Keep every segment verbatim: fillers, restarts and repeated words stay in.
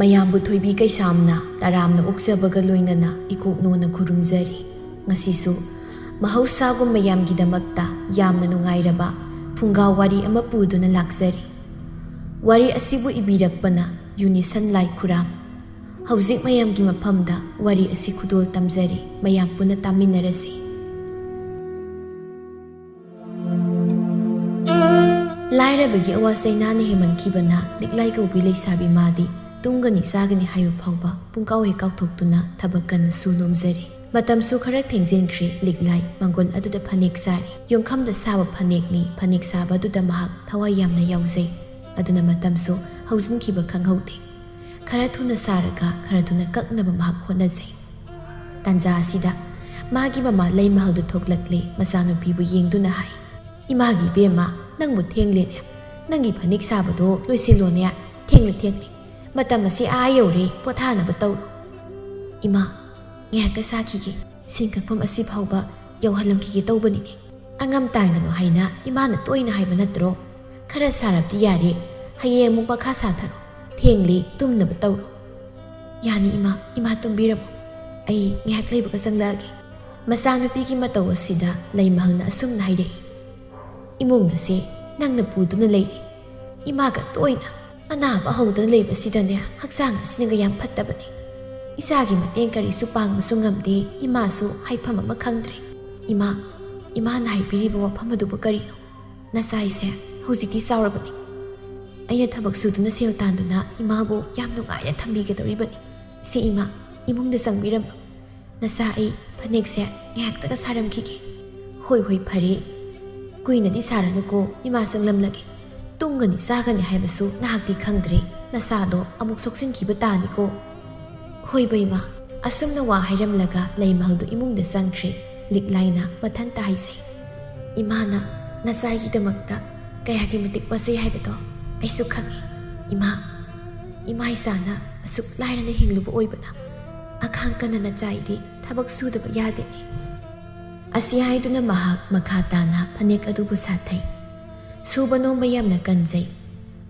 ꯃꯌꯥꯝꯕꯨ ꯊꯣꯏꯕꯤ ꯀꯩꯁꯥꯝꯅ ꯇꯔꯥꯝꯅ ꯑꯣꯛꯆꯕꯒ ꯂꯣꯏꯅꯅ ꯏꯀꯣꯛꯅꯣꯅ ꯈꯨꯔꯨꯝꯖꯔꯤ꯫ ꯉꯁꯤꯁꯨ ꯃꯍꯧꯁꯥꯒꯨꯝ ꯃꯌꯥꯝꯒꯤꯗꯃꯛꯇ ꯌꯥꯝꯅ ꯅꯨꯡꯉꯥꯏꯔꯕ ꯐꯨꯡꯒꯥ ꯋꯥꯔꯤ ꯑꯃ ꯄꯨꯗꯨꯅ ꯂꯥꯛꯆꯔꯤ꯫ ꯋꯥꯔꯤ ꯑꯁꯤꯕꯨ ꯏꯕꯤꯔꯛꯄꯅ ꯌꯨꯅꯤꯁꯟ ꯂꯥꯏꯈꯨꯔꯥꯝ꯫ ꯍꯧꯖꯤꯛ ꯃꯌꯥꯝꯒꯤ ꯃꯐꯝꯗ ꯋꯥꯔꯤ ꯑꯁꯤ ꯈꯨꯗꯣꯜ ꯇꯝꯖꯔꯤ, ꯃꯌꯥꯝ ꯄꯨꯟꯅ ꯇꯥꯃꯤꯟꯅꯔꯁꯤ꯫ ꯂꯥꯏꯔꯕꯒꯤ ꯑꯋꯥ ꯆꯩꯅꯥꯅ ꯍꯦꯟꯃꯟꯈꯤꯕꯅ ꯂꯤꯛꯂꯥꯏ ꯀꯧꯕꯤ ꯂꯩꯁꯥꯕꯤ ꯃꯥꯗꯤ ꯇꯨꯝꯒꯅꯤ ꯆꯥꯒꯅꯤ ꯍꯥꯏꯕ ꯐꯥꯎꯕ ꯄꯨꯡꯀꯥꯎ ꯍꯦꯛ ꯀꯥꯎꯊꯣꯛꯇꯨꯅ ꯊꯕꯛ ꯀꯟꯅ ꯁꯨ ꯅꯣꯝꯖꯔꯤ꯫ ꯃꯇꯝꯁꯨ ꯈꯔ ꯊꯦꯡꯖꯤꯟꯈ꯭ꯔꯦ꯫ ꯂꯤꯛꯂꯥꯏ ꯃꯪꯒꯣꯜ ꯑꯗꯨꯗ ꯐꯅꯦꯛ ꯁꯥꯔꯤ꯫ ꯌꯣꯡꯈꯝꯗ ꯁꯥꯕ ꯐꯅꯦꯛꯅꯤ꯫ ꯐꯅꯦꯛ ꯁꯥꯕ ꯑꯗꯨꯗ ꯃꯍꯥꯛ ꯊꯋꯥꯏ ꯌꯥꯝꯅ ꯌꯥꯎꯖꯩ꯫ ꯑꯗꯨꯅ ꯃꯇꯝꯁꯨ ꯍꯧꯖꯤꯟꯈꯤꯕ ꯈꯪꯍꯧꯗꯦ꯫ ꯈꯔ ꯊꯨꯅ ꯁꯥꯔꯒ ꯈꯔ ꯊꯨꯅ ꯀꯛꯅꯕ ꯃꯍꯥꯛ ꯍꯣꯠꯅꯖꯩ꯫ ꯇꯥꯟꯖꯥ ꯑꯁꯤꯗ ꯃꯥꯒꯤ ꯃꯃꯥ ꯂꯩꯃꯍꯜꯗꯨ ꯊꯣꯛꯂꯛꯂꯦ꯫ ꯃꯆꯥꯅꯨꯄꯤꯕꯨ ꯌꯦꯡꯗꯨꯅ ꯍꯥꯏ, "ꯏꯃꯥꯒꯤ ꯏꯕꯦꯝꯃ, ꯅꯪꯕꯨ ꯊꯦꯡꯂꯦꯅꯦ꯫ ꯅꯪꯒꯤ ꯐꯅꯦꯛ ꯁꯥꯕꯗꯣ ꯂꯣꯏꯁꯤꯜꯂꯣꯅꯦ꯫ ꯊꯦꯡꯂꯦ, ꯊꯦꯡꯂꯦ꯫ ꯃꯇꯝ ꯑꯁꯤ ꯑꯥ ꯌꯧꯔꯦ, ꯄꯣꯊꯥꯅꯕ ꯇꯧꯔꯣ꯫" "ꯏꯃꯥ, ꯉꯥꯏꯍꯥꯛꯇ ꯁꯥꯈꯤꯒꯦ꯫ ꯁꯤꯡ ꯀꯛꯐꯝ ꯑꯁꯤ ꯐꯥꯎꯕ ꯌꯧꯍꯜꯂꯝꯈꯤꯒꯦ ꯇꯧꯕꯅꯤꯅꯦ꯫ ꯑꯉꯝ ꯇꯥꯟꯒꯅꯨ ꯍꯥꯏꯅ ꯏꯃꯥꯅ ꯇꯣꯏꯅ ꯍꯥꯏꯕ ꯅꯠꯇ꯭ꯔꯣ? ꯈꯔ ꯁꯥꯔꯕꯗꯤ ꯌꯥꯔꯦ꯫ ꯍꯌꯦꯡ ꯑꯃꯨꯛ ꯃꯈꯥ ꯁꯥꯊꯔꯣ꯫ ꯊꯦꯡꯂꯦ, ꯇꯨꯝꯅꯕ ꯇꯧꯔꯣ꯫" "ꯌꯥꯅꯤ ꯏꯃꯥ, ꯏꯃꯥ ꯇꯨꯝꯕꯤꯔꯝꯃꯣ꯫ ꯑꯩ ꯉꯥꯏꯍꯥꯛ ꯂꯩꯕꯒ ꯆꯪꯂꯛꯑꯒꯦ꯫" ꯃꯆꯥꯅꯨꯄꯤꯒꯤ ꯃꯇꯧ ꯑꯁꯤꯗ ꯂꯩꯃꯍꯜꯅ ꯑꯁꯨꯝꯅ ꯍꯥꯏꯔꯛꯏ, "ꯏꯃꯨꯡ ꯑꯁꯦ ꯅꯪꯅ ꯄꯨꯗꯨꯅ ꯂꯩꯔꯦ꯫ ꯏꯃꯥꯒ ꯇꯣꯏꯅ ꯑꯅꯥꯕ ꯍꯧꯗꯅ ꯂꯩꯕꯁꯤꯗꯅꯦ, ꯍꯛꯆꯥꯡ ꯑꯁꯤꯅꯒ ꯌꯥꯝ ꯐꯠꯇꯕꯅꯦ꯫ ꯏꯆꯥꯒꯤ ꯃꯇꯦꯡ ꯀꯔꯤꯁꯨ ꯄꯥꯡꯕꯁꯨ ꯉꯝꯗꯦ, ꯏꯃꯥꯁꯨ ꯍꯥꯏꯐꯝ ꯑꯃ ꯈꯪꯗ꯭ꯔꯦ꯫ ꯏꯃꯥ, ꯏꯃꯥꯅ ꯍꯥꯏꯕꯤꯔꯤꯕ ꯋꯥꯐꯝ ꯑꯗꯨꯕꯨ ꯀꯔꯤꯅꯣ? ꯅꯆꯥ ꯑꯩꯁꯦ ꯍꯧꯖꯤꯛꯇꯤ ꯆꯥꯎꯔꯕꯅꯤ꯫ ꯑꯩꯅ ꯊꯕꯛ ꯁꯨꯗꯨꯅ ꯁꯦꯜ ꯇꯥꯟꯗꯨꯅ ꯏꯃꯥꯕꯨ ꯌꯥꯝ ꯅꯨꯡꯉꯥꯏꯅ ꯊꯝꯕꯤꯒꯗꯧꯔꯤꯕꯅꯤ꯫ ꯁꯤ ꯏꯃꯥ, ꯏꯃꯨꯡꯗ ꯆꯪꯕꯤꯔꯝꯃꯨ꯫ ꯅꯆꯥ, ꯑꯩ ꯐꯅꯦꯛꯁꯦ ꯉꯥꯏꯍꯥꯛꯇꯒ ꯁꯥꯔꯝꯈꯤꯒꯦ꯫" "ꯍꯣꯏ, ꯍꯣꯏ, ꯐꯔꯦ꯫ ꯀꯨꯏꯅꯗꯤ ꯁꯥꯔꯅꯨꯀꯣ, ꯏꯃꯥ ꯆꯪꯂꯝꯂꯒꯦ꯫ ꯇꯨꯝꯒꯅꯤ ꯆꯥꯒꯅꯤ ꯍꯥꯏꯕꯁꯨ ꯅꯍꯥꯛꯇꯤ ꯈꯪꯗ꯭ꯔꯦ꯫ ꯅꯆꯥꯗꯣ ꯑꯃꯨꯛ ꯁꯣꯛꯆꯤꯟꯈꯤꯕ ꯇꯥꯅꯤꯀꯣ꯫" "ꯍꯣꯏ, ꯕꯩꯃꯥ꯫" ꯑꯁꯨꯝꯅ ꯋꯥ ꯍꯥꯏꯔꯝꯂꯒ ꯂꯩꯃꯍꯜꯗꯨ ꯏꯃꯨꯡꯗ ꯆꯪꯈ꯭ꯔꯦ꯫ ꯂꯤꯛꯂꯥꯏꯅ ꯃꯊꯟꯇ ꯍꯥꯏꯖꯩ, "ꯏꯃꯥꯅ ꯅꯆꯥꯒꯤꯗꯃꯛꯇ ꯀꯌꯥꯒꯤ ꯃꯇꯤꯛ ꯋꯥꯖꯩ ꯍꯥꯏꯕꯗꯣ ꯑꯩꯁꯨ ꯈꯪꯉꯤ꯫ ꯏꯃꯥ, ꯏꯃꯥ ꯏꯆꯥꯅ ꯑꯁꯨꯛ ꯂꯥꯏꯔꯅ ꯍꯤꯡꯂꯨꯕ ꯑꯣꯏꯕꯅ ꯑꯈꯥꯡ ꯀꯟꯅ ꯅꯆꯥꯏꯗꯤ ꯊꯕꯛ ꯁꯨꯗꯕ ꯌꯥꯗꯦꯅꯦ꯫" ꯑꯁꯤ ꯍꯥꯏꯗꯨꯅ ꯃꯍꯥꯛ ꯃꯈꯥ ꯇꯥꯅ ꯐꯅꯦꯛ ꯑꯗꯨꯕꯨ ꯁꯥꯊꯩ꯫ ꯁꯨꯕ ꯅꯣꯝꯕ ꯌꯥꯝꯅ ꯀꯟꯖꯩ꯫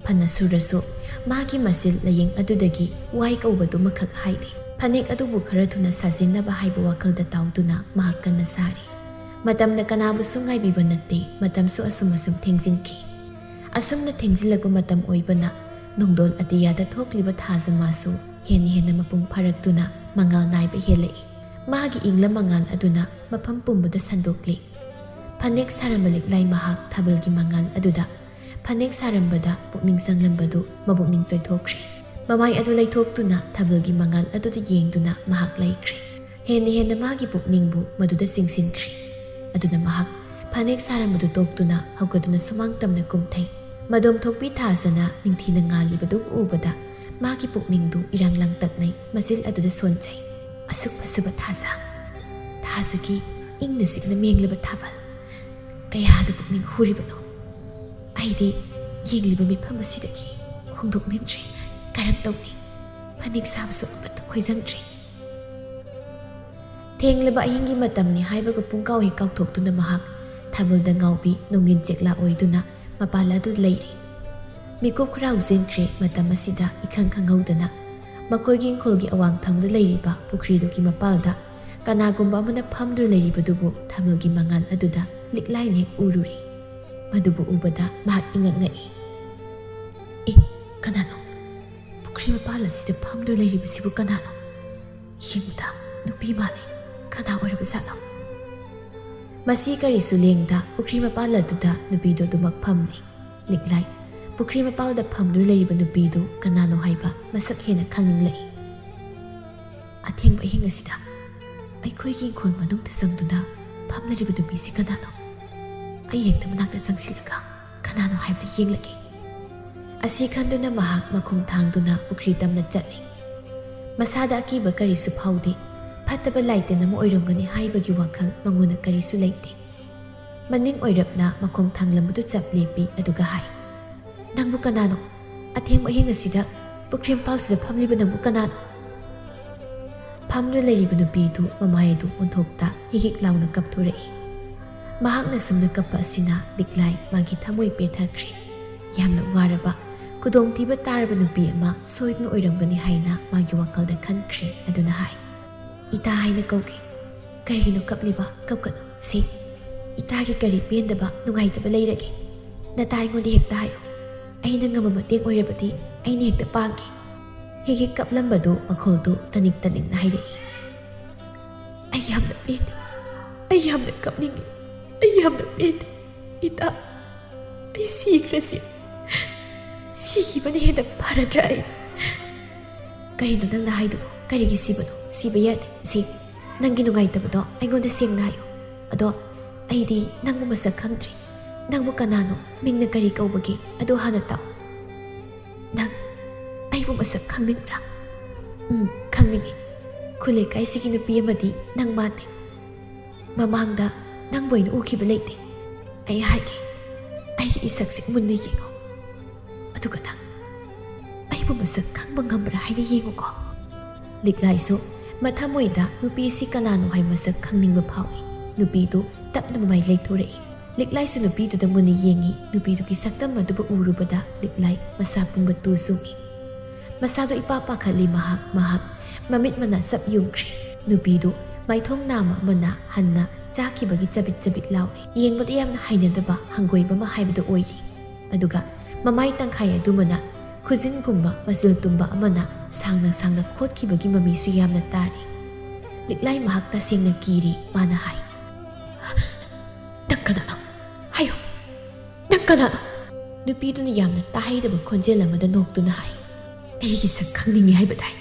ꯐꯅ ꯁꯨꯔꯁꯨ ꯃꯥꯒꯤ ꯃꯆꯤꯜ ꯂꯥꯌꯦꯡ ꯑꯗꯨꯗꯒꯤ ꯋꯥꯏ ꯀꯧꯕꯗꯨꯃꯈꯛ ꯍꯥꯏꯗꯦ꯫ ꯐꯅꯦꯛ ꯑꯗꯨꯕꯨ ꯈꯔ ꯊꯨꯅ ꯁꯥꯖꯤꯟꯅꯕ ꯍꯥꯏꯕ ꯋꯥꯈꯜꯗ ꯇꯥꯎꯗꯨꯅ ꯃꯍꯥꯛ ꯀꯟꯅ ꯁꯥꯔꯤ꯫ ꯃꯇꯝꯅ ꯀꯅꯥꯕꯨꯁꯨ ꯉꯥꯏꯕꯤꯕ ꯅꯠꯇꯦ, ꯃꯇꯝꯁꯨ ꯑꯁꯨꯝ ꯑꯁꯨꯝ ꯊꯦꯡꯖꯤꯟꯈꯤ꯫ ꯑꯁꯨꯝꯅ ꯊꯦꯡꯖꯤꯜꯂꯛꯄ ꯃꯇꯝ ꯑꯣꯏꯕꯅ ꯅꯣꯡꯗꯣꯜ ꯑꯇꯤꯌꯥꯗ ꯊꯣꯛꯂꯤꯕ ꯊꯥꯖ ꯃꯥꯁꯨ ꯍꯦꯟꯅ ꯍꯦꯟꯅ ꯃꯄꯨꯡ ꯐꯥꯔꯛꯇꯨꯅ ꯃꯉꯥꯜ ꯅꯥꯏꯕ ꯍꯦꯜꯂꯛꯏ꯫ ꯃꯥꯒꯤ ꯏꯪꯂꯝ ꯃꯉꯥꯜ ꯑꯗꯨꯅ ꯃꯐꯝ ꯄꯨꯝꯕꯗ ꯁꯟꯗꯣꯛꯂꯤ꯫ ꯐꯅꯦꯛ ꯁꯥꯔꯝꯕ ꯂꯤꯛꯂꯥꯏ ꯃꯍꯥꯛ ꯊꯥꯕꯜꯒꯤ ꯃꯉꯥꯜ ꯑꯗꯨꯗ ꯐꯅꯦꯛ ꯁꯥꯔꯝꯕꯗ ꯄꯨꯛꯅꯤꯡ ꯆꯪꯂꯝꯕꯗꯨ ꯃꯕꯨꯛꯅꯤꯡ ꯆꯣꯏꯊꯣꯛꯈ꯭ꯔꯦ꯫ ꯃꯃꯥꯏ ꯑꯗꯨ ꯂꯩꯊꯣꯛꯇꯨꯅ ꯊꯥꯕꯜꯒꯤ ꯃꯉꯥꯜ ꯑꯗꯨꯗ ꯌꯦꯡꯗꯨꯅ ꯃꯍꯥꯛ ꯂꯩꯈ꯭ꯔꯦ꯫ ꯍꯦꯟꯅ ꯍꯦꯟꯅ ꯃꯥꯒꯤ ꯄꯨꯛꯅꯤꯡꯕꯨ ꯃꯗꯨꯗ ꯆꯤꯡꯁꯤꯟꯈ꯭ꯔꯦ꯫ ꯑꯗꯨꯅ ꯃꯍꯥꯛ ꯐꯅꯦꯛ ꯁꯥꯔꯝꯕꯗꯨ ꯇꯣꯛꯇꯨꯅ ꯍꯧꯒꯠꯇꯨꯅ ꯁꯨꯃꯥꯡ ꯇꯝꯅ ꯀꯨꯝꯊꯩ꯫ ꯃꯗꯣꯝ ꯊꯣꯛꯄꯤ ꯊꯥꯖꯅ ꯅꯤꯡꯊꯤꯅ ꯉꯥꯜꯂꯤꯕꯗꯨ ꯎꯕꯗ ꯃꯥꯒꯤ ꯄꯨꯛꯅꯤꯡꯗꯨ ꯏꯔꯥꯡ ꯂꯥꯡꯇꯛꯅꯩ, ꯃꯆꯤꯜ ꯑꯗꯨꯗ ꯁꯣꯟꯖꯩ꯫ ꯑꯁꯨꯛ ꯐꯖꯕ ꯊꯥꯖ, ꯊꯥꯖꯒꯤ ꯏꯪꯅ ꯆꯤꯛꯅ ꯃꯦꯡꯂꯕ ꯊꯥꯕꯜ, ꯀꯌꯥꯗ ꯄꯨꯛꯅꯤꯡ ꯍꯨꯔꯤꯕꯅꯣ? ꯑꯩꯗꯤ ꯌꯦꯡꯂꯤꯕ ꯃꯤꯠꯐꯝ ꯑꯁꯤꯗꯒꯤ ꯍꯣꯡꯗꯣꯛꯅꯤꯡꯗ꯭ꯔꯦ꯫ ꯀꯔꯝ ꯇꯧꯅꯤ? ꯐꯅꯦꯛ ꯁꯥꯕꯁꯨ ꯑꯃꯠꯇ ꯈꯣꯏꯖꯪꯗ꯭ꯔꯦ꯫ ꯊꯦꯡꯂꯕ ꯑꯍꯤꯡꯒꯤ ꯃꯇꯝꯅꯤ ꯍꯥꯏꯕꯒ ꯄꯨꯡꯀꯥꯎ ꯍꯦꯛ ꯀꯥꯎꯊꯣꯛꯇꯨꯅ ꯃꯍꯥꯛ ꯊꯥꯕꯜꯗ ꯉꯥꯎꯕꯤ ꯅꯣꯡꯒꯤꯟ ꯆꯦꯛꯂꯥ ꯑꯣꯏꯗꯨꯅ ꯃꯄꯥꯜ ꯑꯗꯨꯗ ꯂꯩꯔꯤ꯫ ꯃꯤꯀꯨꯞ ꯈꯔ ꯍꯧꯖꯤꯟꯈ꯭ꯔꯦ꯫ ꯃꯇꯝ ꯑꯁꯤꯗ ꯏꯈꯪ ꯈꯪꯍꯧꯗꯅ ꯃꯈꯣꯏꯒꯤ ꯏꯪꯈꯣꯜꯒꯤ ꯑꯋꯥꯡ ꯊꯪꯕꯗ ꯂꯩꯔꯤꯕ ꯄꯨꯈ꯭ꯔꯤꯗꯨꯒꯤ ꯃꯄꯥꯜꯗ ꯀꯅꯥꯒꯨꯝꯕ ꯑꯃꯅ ꯐꯝꯗꯨꯅ ꯂꯩꯔꯤꯕꯗꯨꯕꯨ ꯊꯥꯕꯜꯒꯤ ꯃꯉꯥꯜ ꯑꯗꯨꯗ ꯂꯤꯛꯂꯥꯏꯅ ꯍꯦꯛ ꯎꯔꯨꯔꯦ꯫ ꯃꯗꯨꯕꯨ ꯎꯕꯗ ꯃꯍꯥꯛ ꯏꯉꯛ ꯉꯛꯏ꯫ "ꯑꯦ, ꯀꯅꯥꯅꯣ? ꯄꯨꯈ꯭ꯔꯤ ꯃꯄꯥꯜ ꯑꯁꯤꯗ ꯐꯝꯗꯨꯅ ꯂꯩꯔꯤꯕꯁꯤꯕꯨ ꯀꯅꯥꯅꯣ? ꯌꯦꯡꯕꯗ ꯅꯨꯄꯤ ꯃꯥꯜꯂꯤ꯫ ꯀꯅꯥ ꯑꯣꯏꯔꯕꯖꯥꯠꯅꯣ?" ꯃꯁꯤ ꯀꯔꯤꯁꯨ ꯂꯦꯡꯗ ꯄꯨꯈ꯭ꯔꯤ ꯃꯄꯥꯜ ꯑꯗꯨꯗ ꯅꯨꯄꯤꯗꯨ ꯑꯗꯨꯃꯛ ꯐꯝꯂꯤ꯫ ꯂꯤꯛꯂꯥꯏ, ꯄꯨꯈ꯭ꯔꯤ ꯃꯄꯥꯜꯗ ꯐꯝꯗꯨꯅ ꯂꯩꯔꯤꯕ ꯅꯨꯄꯤꯗꯨ ꯀꯅꯥꯅꯣ ꯍꯥꯏꯕ ꯃꯁꯛ ꯍꯦꯟꯅ ꯈꯪꯅꯤꯡꯂꯛꯏ꯫ "ꯑꯊꯦꯡꯕ ꯑꯍꯤꯡ ꯑꯁꯤꯗ ꯑꯩꯈꯣꯏꯒꯤ ꯏꯪꯈꯣꯜ ꯃꯅꯨꯡꯗ ꯆꯪꯗꯨꯅ ꯐꯝꯂꯤꯕ ꯅꯨꯄꯤꯁꯤ ꯀꯅꯥꯅꯣ? ꯑꯩ ꯍꯦꯛꯇ ꯃꯅꯥꯛꯇ ꯆꯪꯁꯤꯜꯂꯒ ꯀꯅꯥꯅꯣ ꯍꯥꯏꯕꯗꯨ ꯌꯦꯡꯂꯒꯦ꯫" ꯑꯁꯤ ꯈꯟꯗꯨꯅ ꯃꯍꯥꯛ ꯃꯈꯣꯡ ꯊꯥꯡꯗꯨꯅ ꯄꯨꯈ꯭ꯔꯤ ꯇꯝꯅ ꯆꯠꯂꯤ꯫ ꯃꯁꯥꯗ ꯑꯀꯤꯕ ꯀꯔꯤꯁꯨ ꯐꯥꯎꯗꯦ꯫ ꯐꯠꯇꯕ ꯂꯥꯏꯇꯤꯟ ꯑꯃ ꯑꯣꯏꯔꯝꯒꯅꯤ ꯍꯥꯏꯕꯒꯤ ꯋꯥꯈꯜ ꯃꯉꯣꯟꯗ ꯀꯔꯤꯁꯨ ꯂꯩꯇꯦ꯫ ꯃꯅꯤꯡ ꯑꯣꯏꯔꯞꯅ ꯃꯈꯣꯡ ꯊꯥꯡꯂꯝꯕꯗꯨ ꯆꯞ ꯂꯦꯞꯄꯤ, ꯑꯗꯨꯒ ꯍꯥꯏ, "ꯅꯪꯕꯨ ꯀꯅꯥꯅꯣ? ꯑꯊꯦꯡꯕ ꯑꯍꯤꯡ ꯑꯁꯤꯗ ꯄꯨꯈ꯭ꯔꯤ ꯃꯄꯥꯜꯁꯤꯗ ꯐꯝꯂꯤꯕ ꯅꯪꯕꯨ ꯀꯅꯥꯅꯣ?" ꯐꯝꯗꯨꯅ ꯂꯩꯔꯤꯕ ꯅꯨꯄꯤꯗꯨ ꯃꯃꯥꯏ ꯑꯗꯨ ꯑꯣꯟꯊꯣꯛꯇ ꯍꯤꯛ ꯍꯤꯛ ꯂꯥꯎꯅ ꯀꯞꯊꯣꯔꯛꯏ꯫ ꯃꯍꯥꯛꯅ ꯁꯨꯝꯅ ꯀꯞꯄ ꯑꯁꯤꯅ ꯂꯤꯛꯂꯥꯏ ꯃꯥꯒꯤ ꯊꯃꯣꯏ ꯄꯦꯊꯈ꯭ꯔꯦ꯫ ꯌꯥꯝꯅ ꯋꯥꯔꯕ, ꯈꯨꯗꯣꯡꯊꯤꯕ ꯇꯥꯔꯕ ꯅꯨꯄꯤ ꯑꯃ ꯁꯣꯏꯗꯅ ꯑꯣꯏꯔꯝꯒꯅꯤ ꯍꯥꯏꯅ ꯃꯥꯒꯤ ꯋꯥꯈꯜꯗ ꯈꯟꯈ꯭ꯔꯦ꯫ ꯑꯗꯨꯅ ꯍꯥꯏ, "ꯏꯇꯥ ꯍꯥꯏꯅ ꯀꯧꯒꯦ꯫ ꯀꯔꯤꯒꯤꯅꯣ ꯀꯞꯂꯤꯕ? ꯀꯞꯀꯅꯨ꯫ ꯁꯦ, ꯏꯇꯥꯒꯤ ꯀꯔꯤ ꯄꯦꯟꯗꯕ, ꯅꯨꯡꯉꯥꯏꯇꯕ ꯂꯩꯔꯒꯦ? ꯅꯇꯥ ꯑꯩꯉꯣꯟꯗ ꯍꯦꯛꯇ ꯍꯥꯏꯌꯨ꯫ ꯑꯩꯅ ꯉꯝꯕ ꯃꯇꯦꯡ ꯑꯣꯏꯔꯕꯗꯤ ꯑꯩꯅ ꯍꯦꯛꯇ ꯄꯥꯡꯒꯦ꯫" ꯍꯦꯛ ꯍꯦꯛ ꯀꯞꯂꯝꯕꯗꯨ ꯃꯈꯣꯜꯗꯨ ꯇꯅꯤꯛ ꯇꯅꯤꯛꯅ ꯍꯥꯏꯔꯛꯏ꯫ "ꯑꯩ ꯌꯥꯝꯅ ꯄꯦꯟꯗꯦ꯫ ꯑꯩ ꯌꯥꯝꯅ ꯀꯞꯅꯤꯡꯉꯤ꯫ ꯑꯩ ꯌꯥꯝꯅ ꯄꯦꯟꯗꯦ꯫ ꯏꯇꯥ, ꯑꯩ ꯁꯤꯈ꯭ꯔꯁꯤ꯫ ꯁꯤꯈꯤꯕꯅ ꯍꯦꯟꯅ ꯐꯔꯗ꯭ꯔꯥ ꯑꯩ?" "ꯀꯔꯤꯅꯣ ꯅꯪꯅ ꯍꯥꯏꯗꯨꯕꯣ? ꯀꯔꯤꯒꯤ ꯁꯤꯕꯅꯣ? ꯁꯤꯕ ꯌꯥꯗꯦ꯫ ꯁꯤ, ꯅꯪꯒꯤ ꯅꯨꯡꯉꯥꯏꯇꯕꯗꯣ ꯑꯩꯉꯣꯟꯗ ꯁꯦꯡꯅ ꯍꯥꯏꯌꯨ꯫ ꯑꯗꯣ ꯑꯩꯗꯤ ꯅꯪꯕꯨ ꯃꯁꯛ ꯈꯪꯗ꯭ꯔꯤ꯫ ꯅꯪꯕꯨ ꯀꯅꯥꯅꯣ? ꯃꯤꯡꯅ ꯀꯔꯤ ꯀꯧꯕꯒꯦ? ꯑꯗꯨ ꯍꯥꯟꯅ ꯇꯥꯛꯎ꯫ ꯅꯪ ꯑꯩꯕꯨ ꯃꯁꯛ ꯈꯪꯅꯤꯡꯕ꯭ꯔꯥ?" "ꯎꯝ, ꯈꯪꯅꯤꯡꯉꯤ꯫ ꯈꯨꯜ ꯂꯩꯀꯥꯏꯁꯤꯒꯤ ꯅꯨꯄꯤ ꯑꯃꯗꯤ ꯅꯪ ꯃꯥꯟꯗꯦ꯫ ꯃꯃꯥꯡꯗ ꯅꯪꯕꯨ ꯑꯩꯅ ꯎꯈꯤꯕ ꯂꯩꯇꯦ꯫ ꯑꯩ ꯍꯥꯏꯒꯦ, ꯑꯩꯒꯤ ꯏꯁꯛꯁꯦ ꯃꯨꯟꯅ ꯌꯦꯡꯉꯣ꯫ ꯑꯗꯨꯒ ꯅꯪ ꯑꯩꯕꯨ ꯃꯁꯛ ꯈꯪꯕ ꯉꯝꯕ꯭ꯔꯥ ꯍꯥꯏꯅ ꯌꯦꯡꯉꯨꯀꯣ꯫" ꯂꯤꯛꯂꯥꯏꯁꯨ ꯃꯊꯃꯣꯏꯗ ꯅꯨꯄꯤꯁꯤ ꯀꯅꯥꯅꯣ ꯍꯥꯏ ꯃꯁꯛ ꯈꯪꯅꯤꯡꯕ ꯐꯥꯎꯏ꯫ ꯅꯨꯄꯤꯗꯨ ꯇꯞꯅ ꯃꯃꯥꯏ ꯂꯩꯊꯣꯔꯛꯏ꯫ ꯂꯤꯛꯂꯥꯏꯁꯨ ꯅꯨꯄꯤꯗꯨꯗ ꯃꯨꯟꯅ ꯌꯦꯡꯉꯤ꯫ ꯅꯨꯄꯤꯗꯨꯒꯤ ꯁꯛꯇꯝ ꯑꯗꯨꯕꯨ ꯎꯔꯨꯕꯗ ꯂꯤꯛꯂꯥꯏ ꯃꯁꯥ ꯄꯨꯝꯕ ꯇꯨ ꯆꯨꯡꯏ꯫ ꯃꯁꯥꯗꯨ ꯏꯄꯥ ꯄꯥꯈꯠꯂꯤ꯫ ꯃꯍꯥꯛ, ꯃꯍꯥꯛ ꯃꯃꯤꯠ ꯃꯅꯥ ꯆꯞ ꯌꯨꯡꯈ꯭ꯔꯦ꯫ ꯅꯨꯄꯤꯗꯨ ꯃꯥꯏꯊꯣꯡ ꯅꯥꯝꯃ ꯑꯃꯅ ꯍꯟꯅ ꯆꯥꯈꯤꯕꯒꯤ ꯆꯕꯤꯠ ꯆꯕꯤꯠ ꯂꯥꯎꯔꯤ꯫ ꯌꯦꯡꯕꯗ ꯌꯥꯝꯅ ꯍꯩꯅꯗꯕ ꯍꯪꯒꯣꯏꯕ ꯑꯃ ꯍꯥꯏꯕꯗꯨ ꯑꯣꯏꯔꯤ꯫ ꯑꯗꯨꯒ ꯃꯃꯥꯏ ꯇꯪꯈꯥꯏ ꯑꯗꯨꯃꯅ ꯈꯨꯖꯤꯟꯒꯨꯝꯕ ꯃꯆꯤꯜ ꯇꯨꯝꯕ ꯑꯃꯅ ꯁꯥꯡꯅ ꯁꯥꯡꯅ ꯈꯣꯠꯈꯤꯕꯒꯤ ꯃꯃꯤꯁꯨ ꯌꯥꯝꯅ ꯇꯥꯔꯤ꯫ ꯂꯤꯛꯂꯥꯏ ꯃꯍꯥꯛ ꯇꯁꯦꯡꯅ ꯀꯤꯔꯤ꯫ ꯃꯥꯅ ꯍꯥꯏ, "ꯅꯪ ꯀꯅꯥꯅꯣ? ꯍꯥꯏꯌꯨ, ꯅꯪ ꯀꯅꯥꯅꯣ?" ꯅꯨꯄꯤꯗꯨꯅ ꯌꯥꯝꯅ ꯇꯥꯍꯩꯗꯕ ꯈꯣꯟꯖꯦꯜ ꯑꯃꯗ ꯅꯣꯛꯇꯨꯅ ꯍꯥꯏ, "ꯑꯩꯒꯤ ꯁꯛ ꯈꯪꯅꯤꯡꯉꯤ ꯍꯥꯏꯕ ꯇꯥꯏ꯫